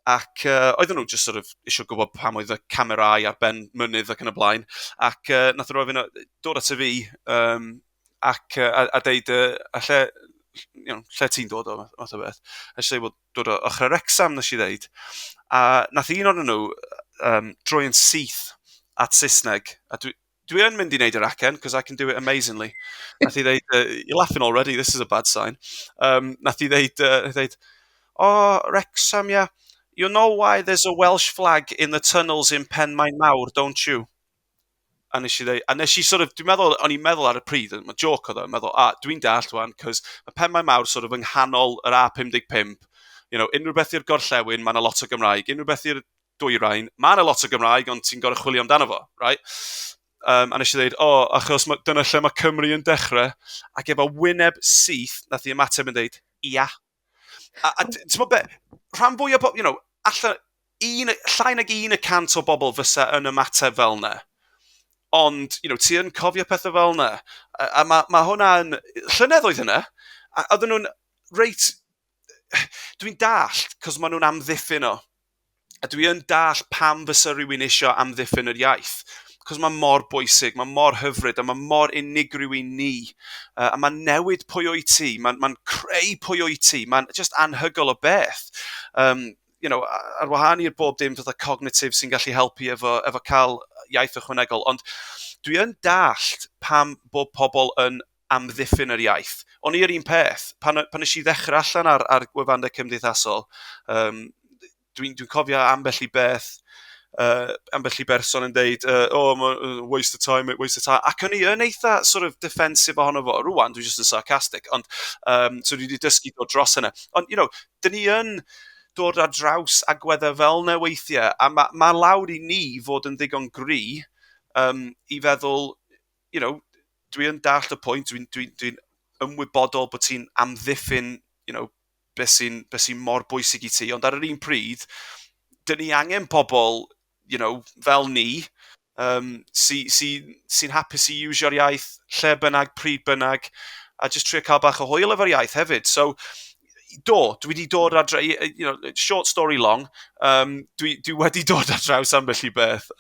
Ac oedden nhw just sort of eisiau gwybod pam oedd y camerau ar ben mynydd ac yn y blaen. Ac nath nhw ofyn, dod at y fi ac a deud, a lle, lle ti'n dod o, math o beth. A eisiau dweud, dod o ochr Wrexham, nes i ddeud. A nath un o'n nhw droi yn syth at Saesneg. A dwi yn mynd i wneud yr acen, because I can do it amazingly. Nath i ddeud, "You're laughing already, this is a bad sign." Nath i ddeud, "Oh, Wrexham, yeah. You know why there's a Welsh flag in the tunnels in Penmaenmawr, don't you?" A nes i dweud, a nes i sort of, dwi'n meddwl, o'n i'n meddwl ar y pryd, mae joke oedd o, meddwl, "A, dwi'n dallt wan, cos mae Penmaenmawr sort of yng nghanol yr A55, unrhyw beth i'r gorllewin, mae yna lot o Gymraeg, unrhyw beth i'r dwyrain, mae yna lot o Gymraeg, ond ti'n gorfod chwilio amdano fo, right?" A nes i ddweud, "O, oh, achos dyna lle mae Cymru yn dechrau," ac efo wyneb syth, nath i ymateb yn dweud, "Ia." A ti'n be, rhan fwy o bobl, allan, llai nag 1% o bobl fysa yn ymateb fel yna. Ond, ti yn cofio pethau fel yna. A mae hwnna yn... Llynedd oedd hynna. A oedden nhw'n reit... Dwi'n dallt, cos maen nhw'n amddiffyn o. A dwi yn dallt pam fysa rhywun isio amddiffyn yr iaith. Cos mae mor bwysig, mae mor hyfryd, a mae mor unigryw i ni. A mae'n newid pwy wyt ti, mae'n creu pwy wyt ti, mae'n just anhygoel o beth. Ar wahân i'r bob dim fatha cognitive sy'n gallu helpu efo cael iaith ychwanegol, ond dwi yn dallt pam bod pobl yn amddiffyn yr iaith. O'n i'r un peth, pan nes i ddechrau allan ar gwefannau cymdeithasol, dwi'n cofio ambell i beth, ambell i berson yn deud, "Oh, waste of time, waste of time." Ac o'n i yn eitha sort of defensive ohono fo. Rwan, dwi'n just yn sarcastic, ond so dwi wedi dysgu dod dros hynna. Ond, dyn ni yn dod ar draws agweddau fel 'na weithiau, a mae lawr i ni fod yn ddigon gry i feddwl, dwi yn dallt y pwynt, dwi ymwybodol bod ti'n amddiffyn, beth sy mor bwysig i ti, ond ar yr un pryd, dyn ni angen pobl, fel ni, sy hapus i iwsio'r iaith lle bynnag, pryd bynnag, a just trio cael bach o hwyl efo'r iaith hefyd. So, do, dwi wedi dod ar draws, short story long, dwi wedi dod ar draws ambell i beth,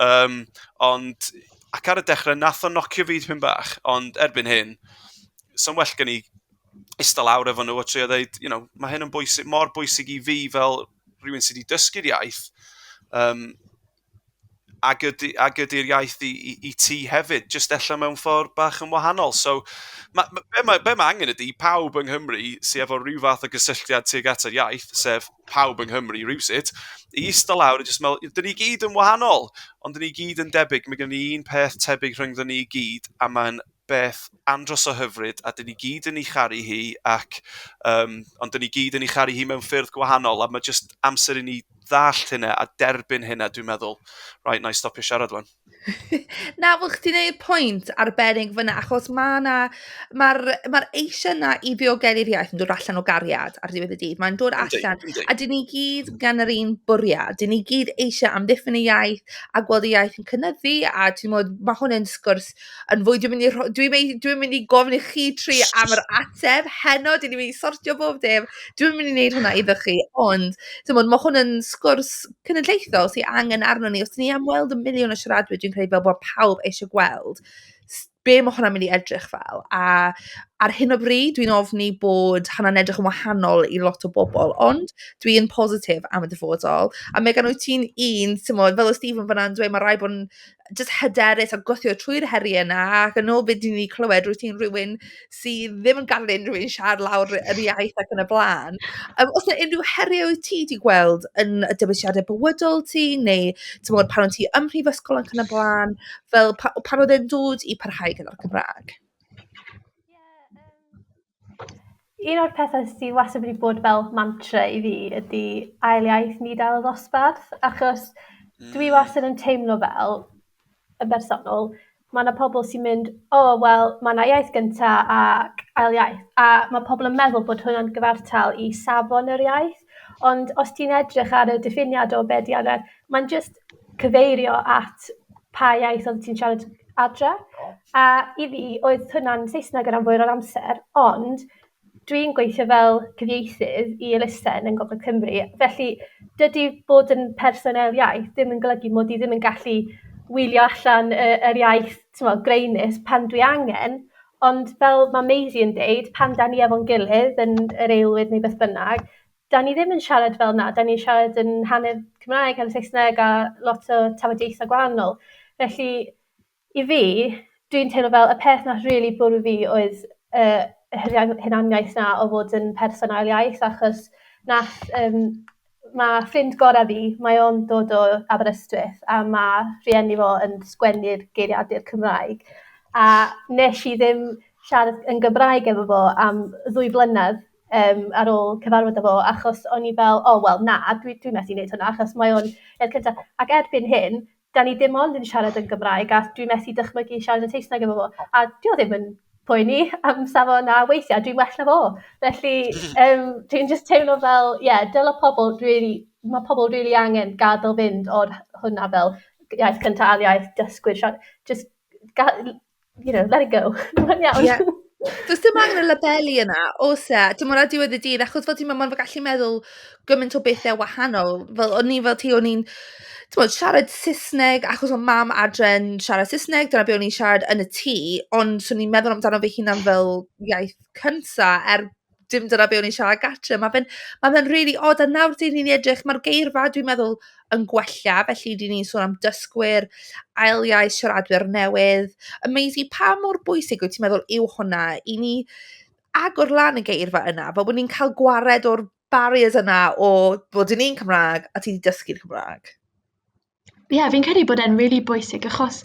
ond, ac ar y dechrau, nath o nocio fi dipyn bach, ond erbyn hyn, so'n well gen i ista lawr efo nhw a trio dweud, mae hyn yn bwysig, mor bwysig i fi fel rhywun sydd wedi dysgu'r iaith, ag ydy'r iaith i ti hefyd, just ella mewn ffordd bach yn wahanol. So, be ma angen ydy, pawb yng Nghymru sydd efo rhyw fath o gysylltiad tuag at yr iaith, sef pawb yng Nghymru rhywsut, i eistedd lawr a just meddwl, dyn ni gyd yn wahanol, ond dyn ni gyd yn debyg, mae gen ni un peth tebyg rhyngddyn ni gyd, a mae'n beth andros o hyfryd, a dyn ni gyd yn ei charu hi, ac, ond dyn ni gyd yn ei charu hi mewn ffyrdd gwahanol, a mae just amser i ni ddallt hynna a derbyn hynna, dwi'n meddwl. Right, na i stopio siarad wan. Na, wel, chdi'n neud pwynt arbennig fyna, achos ma' 'na ma'r ma eisiau 'na i ddiogelu'r iaith yn dod allan o gariad ar diwedd y dydd. Mae'n dod allan, a dyn ni gyd gan yr un bwriad. Dyn ni gyd eisiau amddiffyn y iaith a gweld y iaith yn cynyddu, a ti'n gwbod, ma' hwn yn sgwrs yn fwy... Dwi'n mynd i rhoi... dwi'n mynd i gofyn i chi tri am yr ateb heno, dan ni'n mynd i sortio bob dim. Dwi'm yn mynd i wneud hwnna iddo chi, ond timod, ma' hwn yn sgwrs cenedlaethol sydd angen arno ni. Os ni am weld y miliwn o siaradwyr, dwi'n credu fel bod pawb eisiau gweld, be mae hwnna'n mynd i edrych fel. A ar hyn o bryd, dwi'n ofni bod hwnna'n edrych yn wahanol i lot o bobl, ond dwi yn positif am y dyfodol. A Megan, wyt ti'n un, timod, fel oedd Stephen fan'na'n dweud, mae rhaid bod yn jyst hyderus a gwthio trwy'r heriau yna, ac yn ôl beth dan ni 'di clywed, rwyt ti'n rhywun sydd ddim yn gadael unrhyw un siarad lawr yr iaith ac yn y blaen. Oes 'na unrhyw heriau wyt ti 'di gweld yn y dewisiadau bywydol ti, neu timod, pan o't ti ym mhrifysgol ac yn y blaen, fel pan oedd e'n dod i parhau gyda'r Cymraeg? Un o'r pethau sydd wastad wedi bod fel mantra i fi ydy ail iaith nid ail ddosbarth, achos dwi wastad yn teimlo fel, yn bersonol, mae yna pobl sy'n mynd, o, oh, wel, mae yna iaith gyntaf ac ail iaith, a mae pobl yn meddwl bod hwnna'n gyfartal i safon yr iaith, ond os ti'n edrych ar y diffiniad o be 'di ail iaith, mae'n jyst cyfeirio at pa iaith oedd ti'n siarad adre. A i fi, oedd hwnna'n Saesneg yn rhan fwyaf o'r amser, ond dwi'n gweithio fel cyfieithydd i elusen yn Gogledd Cymru, felly dydy bod yn person ail iaith ddim yn golygu mod i ddim yn gallu wylio allan yr iaith, timod, graenus pan dwi angen, ond fel mae Maisie yn deud, pan da ni efo'n gilydd yn yr aelwyd neu beth bynnag, da ni ddim yn siarad fel 'na, da ni'n siarad yn hanner Cymraeg, hanner Saesneg a lot o tafodieithau gwahanol. Felly, i fi, dwi'n teimlo fel y peth nath rili bwrw fi oedd hunaniaeth 'na o fod yn person ail iaith, achos nath, ma' ffrind gorau fi, mae o'n dod o Aberystwyth, a ma' rhieni fo yn sgwennu'r geiriadur Cymraeg, a nes i ddim siarad yn Gymraeg efo fo am 2 flynedd ar ôl cyfarfod efo fo, achos o'n i fel, o, wel na, dwi methu wneud hwnna, achos mae o'n iaith cyntaf. Ac erbyn hyn, da ni dim ond yn siarad yn Gymraeg, a dwi'n methu dychmygu siarad yn Saesneg efo fo, a dio ddim yn poeni am safon, a weithiau dwi'n well na fo. Felly, dwi'n just teimlo fel, ie, yeah, dyle pobl really, mae pobl really angen gadael fynd o'r hwnna fel iaith cyntaf, ail iaith, dysgwyr, siarad, just, you know, let it go. Mae'n iawn. Yeah. Does dim angen y labelu yna, oes e? Dim ond ar diwedd y dydd, achos fel ti'n meddwl, mae'n gallu meddwl gymaint o bethau wahanol. Fel o'n i fel ti, o'n i'n siarad Saesneg, achos oedd mam adre'n siarad Saesneg, dyna be o'n i'n siarad yn y tŷ, ond swn i'n meddwl amdano fy hunan fel iaith cynta, er dim dyna be o'n i'n siarad gatre. Mae fe'n really odd, a nawr dyn ni'n edrych, mae'r geirfa dwi'n meddwl yn gwella, felly dyn ni'n sôn am dysgwyr, ail iaith, siaradwyr newydd. Amazing, pa mor bwysig wyt ti'n meddwl yw hwnna i ni agor lan y geirfa yna, fel bod ni'n cael gwared o'r barriers yna o bod ni'n Cymraeg a ti wedi dysgu'r Cymraeg? Ie, yeah, fi'n credu bod e'n really bwysig, achos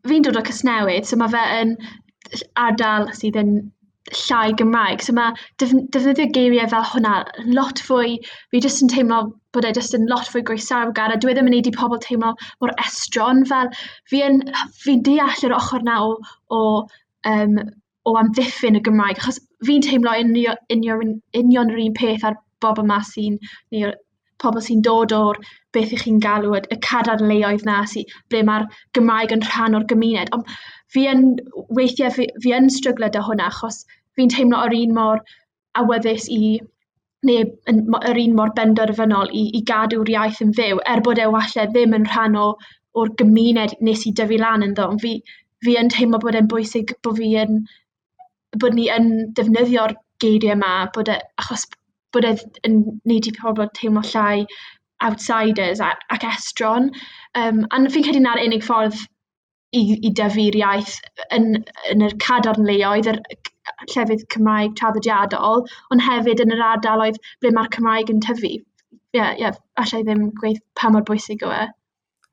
fi'n dod o Casnewydd, so mae fe yn ardal sydd yn llai Gymraeg, so mae defnyddio geiriau fel hwnna lot fwy, fi jyst yn teimlo bod e jyst yn lot fwy groesawgar, a dwi ddim yn neud i pobl teimlo mor estron, fel fi'n deall yr ochr na o amddiffyn y Gymraeg, achos fi'n teimlo union yr un peth ar bobl yma sy'n, neu pobl sy'n dod o'r beth ych chi'n galw y cadarnleoedd na, ble mae'r Gymraeg yn rhan o'r gymuned. Ond fi yn, weithiau fi yn stryglo 'da hwnna, achos fi'n teimlo yr un mor awyddus i, neu yr un mor benderfynol i gadw'r iaith yn fyw, er bod e walle ddim yn rhan o'r gymuned nes i dyfu lan ynddo. Ond fi yn teimlo bod e'n bwysig bod bod ni yn defnyddio'r geiriau yma, bod e, achos bod e yn neud i pobl teimlo llai outsiders ac estron. A fi'n credu na'r unig ffordd i dyfu'r iaith yn yr cadarnleoedd, yr llefydd Cymraeg traddodiadol, ond hefyd yn yr ardaloedd ble mae'r Cymraeg yn tyfu. Ie, yeah, allai ddim gweud pa mor bwysig yw e.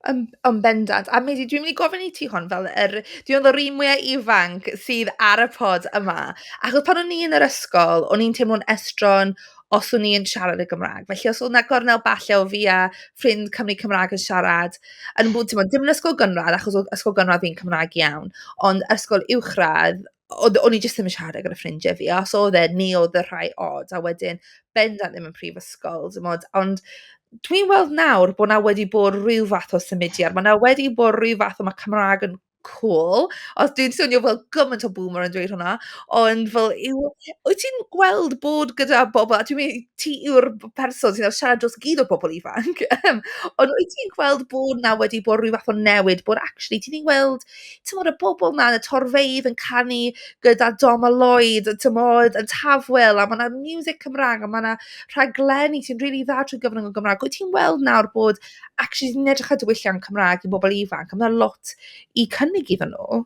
Yn bendant. A Maisie, dwi'n mynd i gofyn i ti hwn fel dwi'n meddwl yr un mwyaf ifanc sydd ar y pod yma. Achos pan o'n i yn yr ysgol, o'n i'n teimlo'n estron, os o'n i yn siarad y Gymraeg. Felly os oedd 'na gornel falle o fi a ffrind Cymru Cymraeg yn siarad, yn bod, timod, dim yn ysgol gynradd, achos oedd ysgol gynradd fi'n Cymraeg iawn, ond ysgol uwchradd, o'n i jyst ddim yn siarad gyda ffrindiau fi, a os oedd e, ni oedd y rhai od, a wedyn bendant ddim yn prifysgol, timod, ond dwi'n weld nawr bod 'na wedi bod rhyw fath o symudiad, mae 'na wedi bod rhyw fath o, mae Cymraeg yn cool. Os dwi'n swnio fel gymaint o boomer yn dweud hwnna, ond fel yw... Wyt ti'n gweld bod gyda bobl, a dwi'n mynd, ti yw'r person sy'n siarad dros gyd o bobl ifanc, ond wyt ti'n gweld bod 'na wedi bod rhyw fath o newid, bod actually ti'n weld, timod, y bobl 'na yn y torfeydd yn canu gyda Dom a Lloyd, timod, yn Tafwyl, a mae 'na music Cymraeg, a mae 'na rhaglenni sy'n rili dda trwy gyfrwng y Gymraeg. Wyt ti'n weld nawr bod actually ni'n edrych ar diwylliant Cymraeg i bobl ifanc, a mae 'na lot i cynnig iddyn nhw?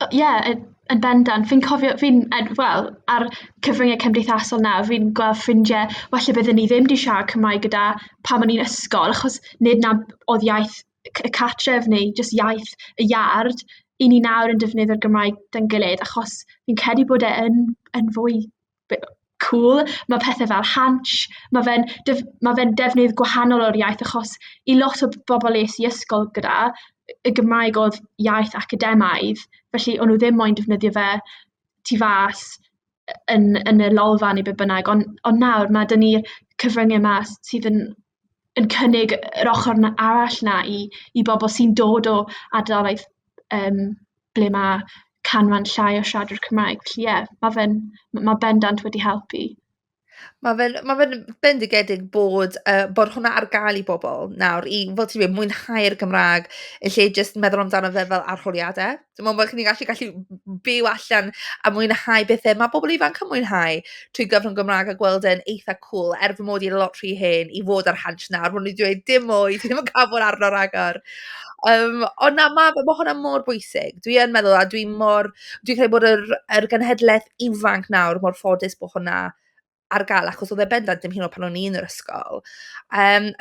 Ie, yeah, yn bendant. Fi'n cofio, fi'n, wel, ar cyfryngau cymdeithasol nawr, fi'n gweld ffrindiau, falle byddwn ni ddim wedi siarad Cymraeg gyda pan o'n i'n ysgol, achos nid 'na oedd iaith y cartref neu jyst iaith y iard, i ni nawr yn defnyddio'r Gymraeg 'da'n gilydd, achos fi'n credu bod e yn fwy cool. Mae pethau fel Hansh, mae fe'n defnydd gwahanol o'r iaith, achos i lot o bobl es i ysgol gyda, y Gymraeg oedd iaith academaidd, felly o'n nhw ddim moyn defnyddio fe tu fas yn y lolfa neu be bynnag, ond nawr mae 'da ni'r cyfryngau yma sydd yn cynnig yr ochr arall 'na i bobl sy'n dod o ardaloedd ble mae canran llai o siaradwyr Cymraeg. Felly ie, yeah, mae bendant wedi helpu. Mae fe'n bendigedig bod hwnna ar gael i bobl nawr i, fel ti'n dweud, mwynhau'r Gymraeg yn lle jyst meddwl amdano fe fel arholiadau. Dwi'n meddwl bod chi'n gallu byw allan a mwynhau bethau. Mae bobl ifanc yn mwynhau trwy gyfrwng Gymraeg a gweld e'n eitha cool, er fy mod i'n lot rhy hen i fod ar Hansh nawr. Maen nhw wedi dweud dim mwy, ti ddim yn cael bod arno ragor. Ond na, mae hwnna mor bwysig. Dwi yn meddwl, a dwi'n credu bod yr genhedlaeth ifanc nawr mor ffodus bod hwnna ar gael, achos oedd e bendant dim hyn o pan o'n i yn yr ysgol.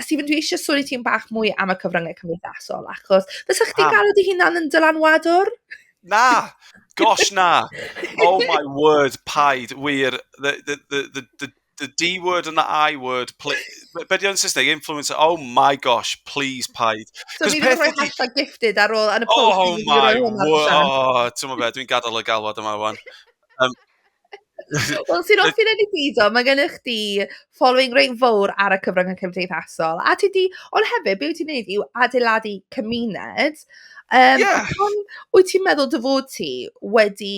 Stephen, dwi eisiau sôn i ti'n bach mwy am y cyfryngau cymdeithasol, achos fysa chdi'n galw dy hunan yn dylanwadwr? Na! Gosh, na! Oh my word, paid, wir. The D word and the I word. Be di o'n Saesneg? Influencer. Oh my gosh, please paid. So ni ddim yn rhoi #gifted ar ôl yn y post. Oh my word. Oh, ti'n be, dwi'n gadael y galwad yma wan. Wel, ti'n hoffi neu beidio, mae gennych chdi following reit fawr ar y cyfryngau cymdeithasol. A ti di, ond hefyd, be wyt ti'n neud yw adeiladu cymuned. Pam wyt ti'n meddwl dy fod ti wedi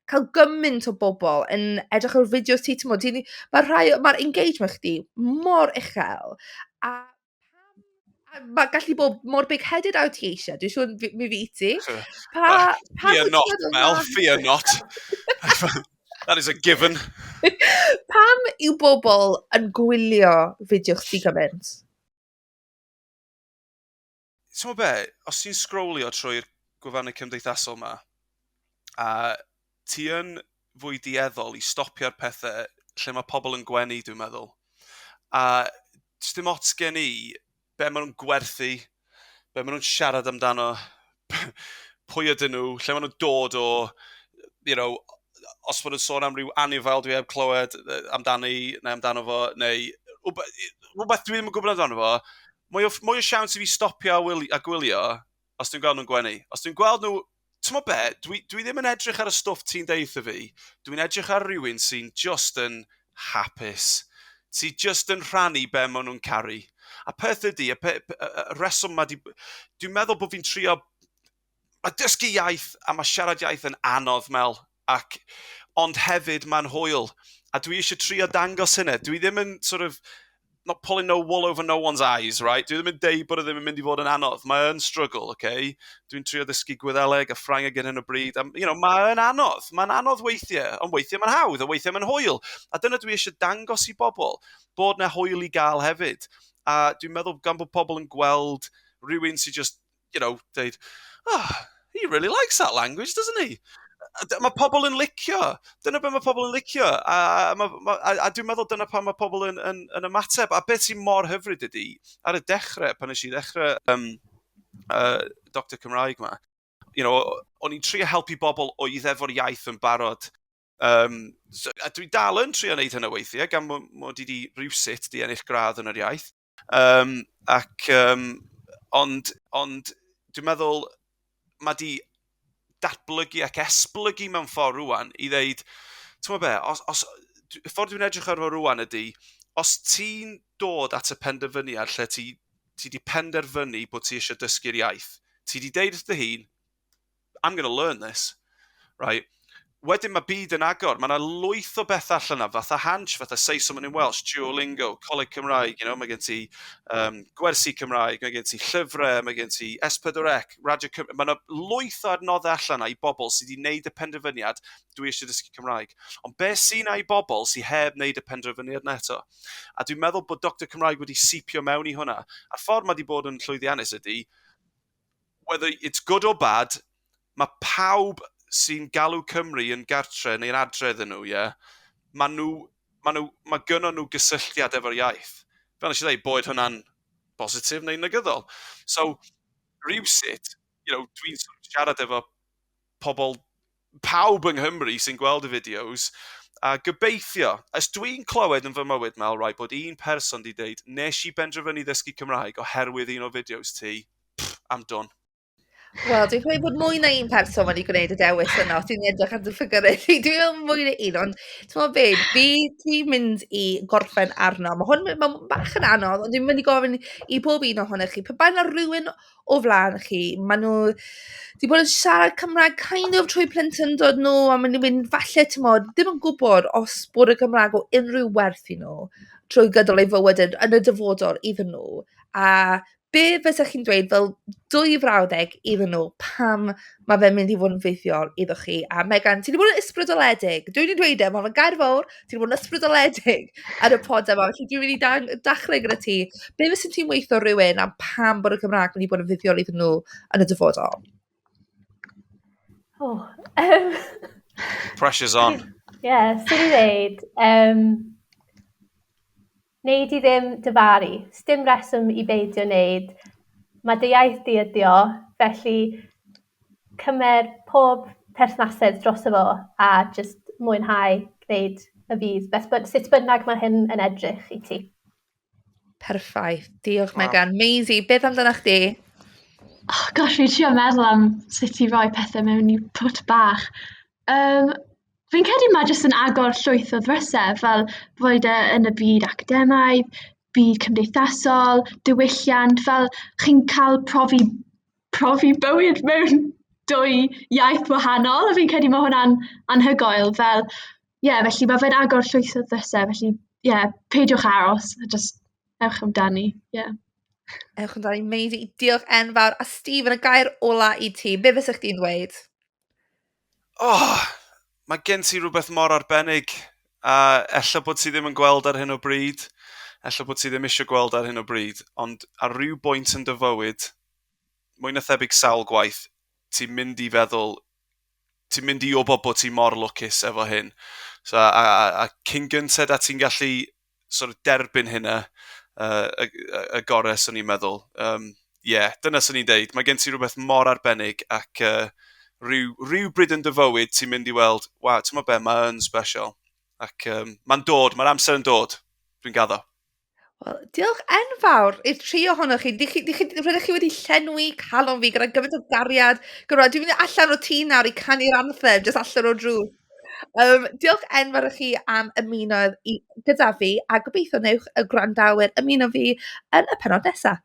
cael gymaint o bobl yn edrych ar fideos ti, ti'n mae'r engagement chdi mor uchel. A mae gallu bod mor big-headed a wyt ti eisiau. Dwi'n siŵr mi fi ti. Pa Fear not, Mel, fear not. That is a given. Pam yw bobl yn gwylio fideo chdi gymaint? Ti'n be, os ti'n scrollio trwy'r gwefannau cymdeithasol ma, a ti yn fwy dueddol i stopio'r pethau lle mae pobl yn gwenu, dwi'n meddwl. A dim ots gen i be maen nhw'n gwerthu, be maen nhw'n siarad amdano, pwy ydyn nhw, lle maen nhw'n dod o, os maen nhw'n sôn am ryw anifail dwi heb clywed amdani neu amdano fo, neu rhywbeth dwi ddim yn gwybod amdano fo, mwy o siawns i fi stopio a gwylio os dwi'n gweld nhw'n gwenu. Os dwi'n gweld nhw, ti'n be, dwi ddim yn edrych ar y stwff ti'n deutha fi, dwi'n edrych ar rhywun sy'n just yn hapus, sy'n just yn rhannu be maen nhw'n caru. A peth ydy, y reswm ma di, dwi'n meddwl bod fi'n trio, mae dysgu iaith a mae siarad iaith yn anodd, Mel, ond hefyd mae'n hwyl. A dwi eisiau trio dangos hynny. Dwi ddim yn sort of, not pulling no wool over no one's eyes, right? Dwi ddim yn deud bod e ddim yn mynd i fod yn anodd. Mae yn struggle, okay? Dwi'n trio ddysgu Gwyddeleg a Ffrangeg ar hyn o bryd. A, mae yn anodd. Mae'n anodd weithiau, ond weithiau mae'n hawdd, a weithiau mae'n hwyl. A dyna dwi eisiau dangos i bobl, bod na hwyl i gael hefyd. A dwi'n meddwl gan bod pobl yn gweld rhywun sy'n just, deud, "Oh, he really likes that language, doesn't he?" Mae pobl yn licio. Dyna beth mae pobl yn licio. A dwi'n meddwl dyna pan mae pobl yn ymateb. A beth sy'n mor hyfryd ydy, ar y dechrau, pan nes i ddechrau Doctor Cymraeg ma, o'n i'n trio helpu bobl oedd efo'r iaith yn barod. So, a dwi dal yn trio wneud hynna weithiau, gan mod i wedi rhywsut di ennill gradd yn yr iaith. Ac, ond, ond dwi'n meddwl mae di datblygu ac esblygu mewn ffordd rwan i ddeud, ti'n gwybod be, os, y ffordd dwi'n edrych ar fo rwan ydy, os ti'n dod at y penderfyniad lle ti di penderfynu bod ti eisiau dysgu'r iaith, ti di deud wrth dy hun, "I'm going to learn this," right? Wedyn mae byd yn agor. Mae yna lwyth o beth allan yna, fatha Hansh, fatha Say Something in Welsh, Duolingo, Coleg Cymraeg, mae gen ti gwersi Cymraeg, mae gen ti llyfrau, mae gen ti S4C, Radio Cymru. Mae yna lwyth o adnoddau allan yna i bobl sydd wedi gwneud y penderfyniad, "Dwi eisiau dysgu Cymraeg." Ond beth sy'n i bobl sydd heb wneud y penderfyniad na eto? A dwi'n meddwl bod Dr Cymraeg wedi seepio mewn i hwnna. A'r ffordd mae wedi bod yn llwyddiannus ydy, whether it's good or bad, mae pawb sy'n galw Cymru yn gartre neu'n adre iddyn nhw, ie, yeah, mae gynnon nhw gysylltiad efo'r iaith. Fel nes i ddweud, boed hwnna'n bositif neu negyddol. So, rhywsut, dwi'n sort of siarad efo pobl, pawb yng Nghymru sy'n gweld y fideos, a gobeithio, as dwi'n clywed yn fy mywyd, Mel, right, bod un person di deud, "Nes i benderfynu ddysgu Cymraeg oherwydd un o fideos ti," pff, I'm done. Wel, dwi'n credu bod mwy na un person wedi gwneud y dewis yna, os ti'n edrych at y ffigurau. Dwi'n meddwl mwy na un, ond ti'n gwybod be, fi ti'n mynd i gorffen arno. Mae hwn mae'n bach yn anodd, ond dwi'n mynd i gofyn i bob un ohonych chi, pe bai 'na rhywun o flaen chi, maen nhw wedi bod yn siarad Cymraeg kind of trwy plentyndod nhw, a maen nhw'n mynd, falle, ti'n modd, ddim yn gwybod os bod y Gymraeg o unrhyw werth i nhw trwy gydol eu fywyd yn y dyfodol iddyn nhw. A be fysech chi'n dweud fel dwy frawddeg iddyn nhw pam mae fe'n mynd i fod yn fuddiol iddo chi? A Megan, ti wedi bod yn ysbrydoledig. Dwi wedi dweud e, mae fe'n gair fawr, ti wedi bod yn ysbrydoledig ar y pod yma, felly dwi'n mynd i dachrau gyda ti. Be fysa ti'n weithio rhywun am pam bod y Gymraeg mynd i bod yn fuddiol iddyn nhw yn y dyfodol? Oh, Pressure's on. Yeah, swn i ddeud, neud i ddim dyfaru. Sdim reswm i beidio wneud. Mae dy iaith di ydi o, felly cymer pob perthnasedd droso fo a just mwynhau gwneud y fydd. Beth, sut bynnag mae hyn yn edrych i ti. Perffaith. Diolch, Megan. Maisie, beth amdano chdi? Oh gosh, fi'n trio meddwl am sut i roi pethau mewn i pwt bach. Fi'n credu mae jyst yn agor llwyth o ddrysau, fel boed e yn y byd academaidd, byd cymdeithasol, diwylliant, fel chi'n cael profi bywyd mewn dwy iaith wahanol, a fi'n credu mae hwnna'n anhygoel, fel, ie, yeah, felly mae fe'n agor llwyth o ddrysau, felly, ie, yeah, peidiwch aros, a just ewch amdani, ie. Yeah. Ewch amdani, Maisie. Diolch enfawr. A Stephen, y gair ola i ti. Be fysa chdi'n dweud? Oh, mae gen ti rhywbeth mor arbennig a ella bod ti ddim yn gweld ar hyn o bryd, ella bod ti ddim eisiau gweld ar hyn o bryd, ond ar ryw bwynt yn dy fywyd, mwy na thebyg sawl gwaith, ti'n mynd i feddwl, ti'n mynd i wybod bod ti mor lwcus efo hyn. So, a cyn gynted a ti'n gallu sort of derbyn hynna, y gorau swn i'n meddwl. Yeah, dyna swn i'n deud. Mae gen ti rhywbeth mor arbennig ac rhyw bryd yn dy fywyd ti'n mynd i weld, "Waw, ti'n be, mae yn special." Ac mae'n dod, mae'r amser yn dod, dwi'n gaddo. Wel, diolch enfawr i'r tri ohonoch chi. Rydych chi wedi llenwi calon fi gyda gymaint o gariad. Gyda, dwi'n mynd allan o tŷ nawr i canu'r anthem, jyst allan o'r drws. Diolch enfawr i chi am ymuno gyda fi, a gobeithio newch y gwrandawyr ymuno fi yn y pennod nesaf.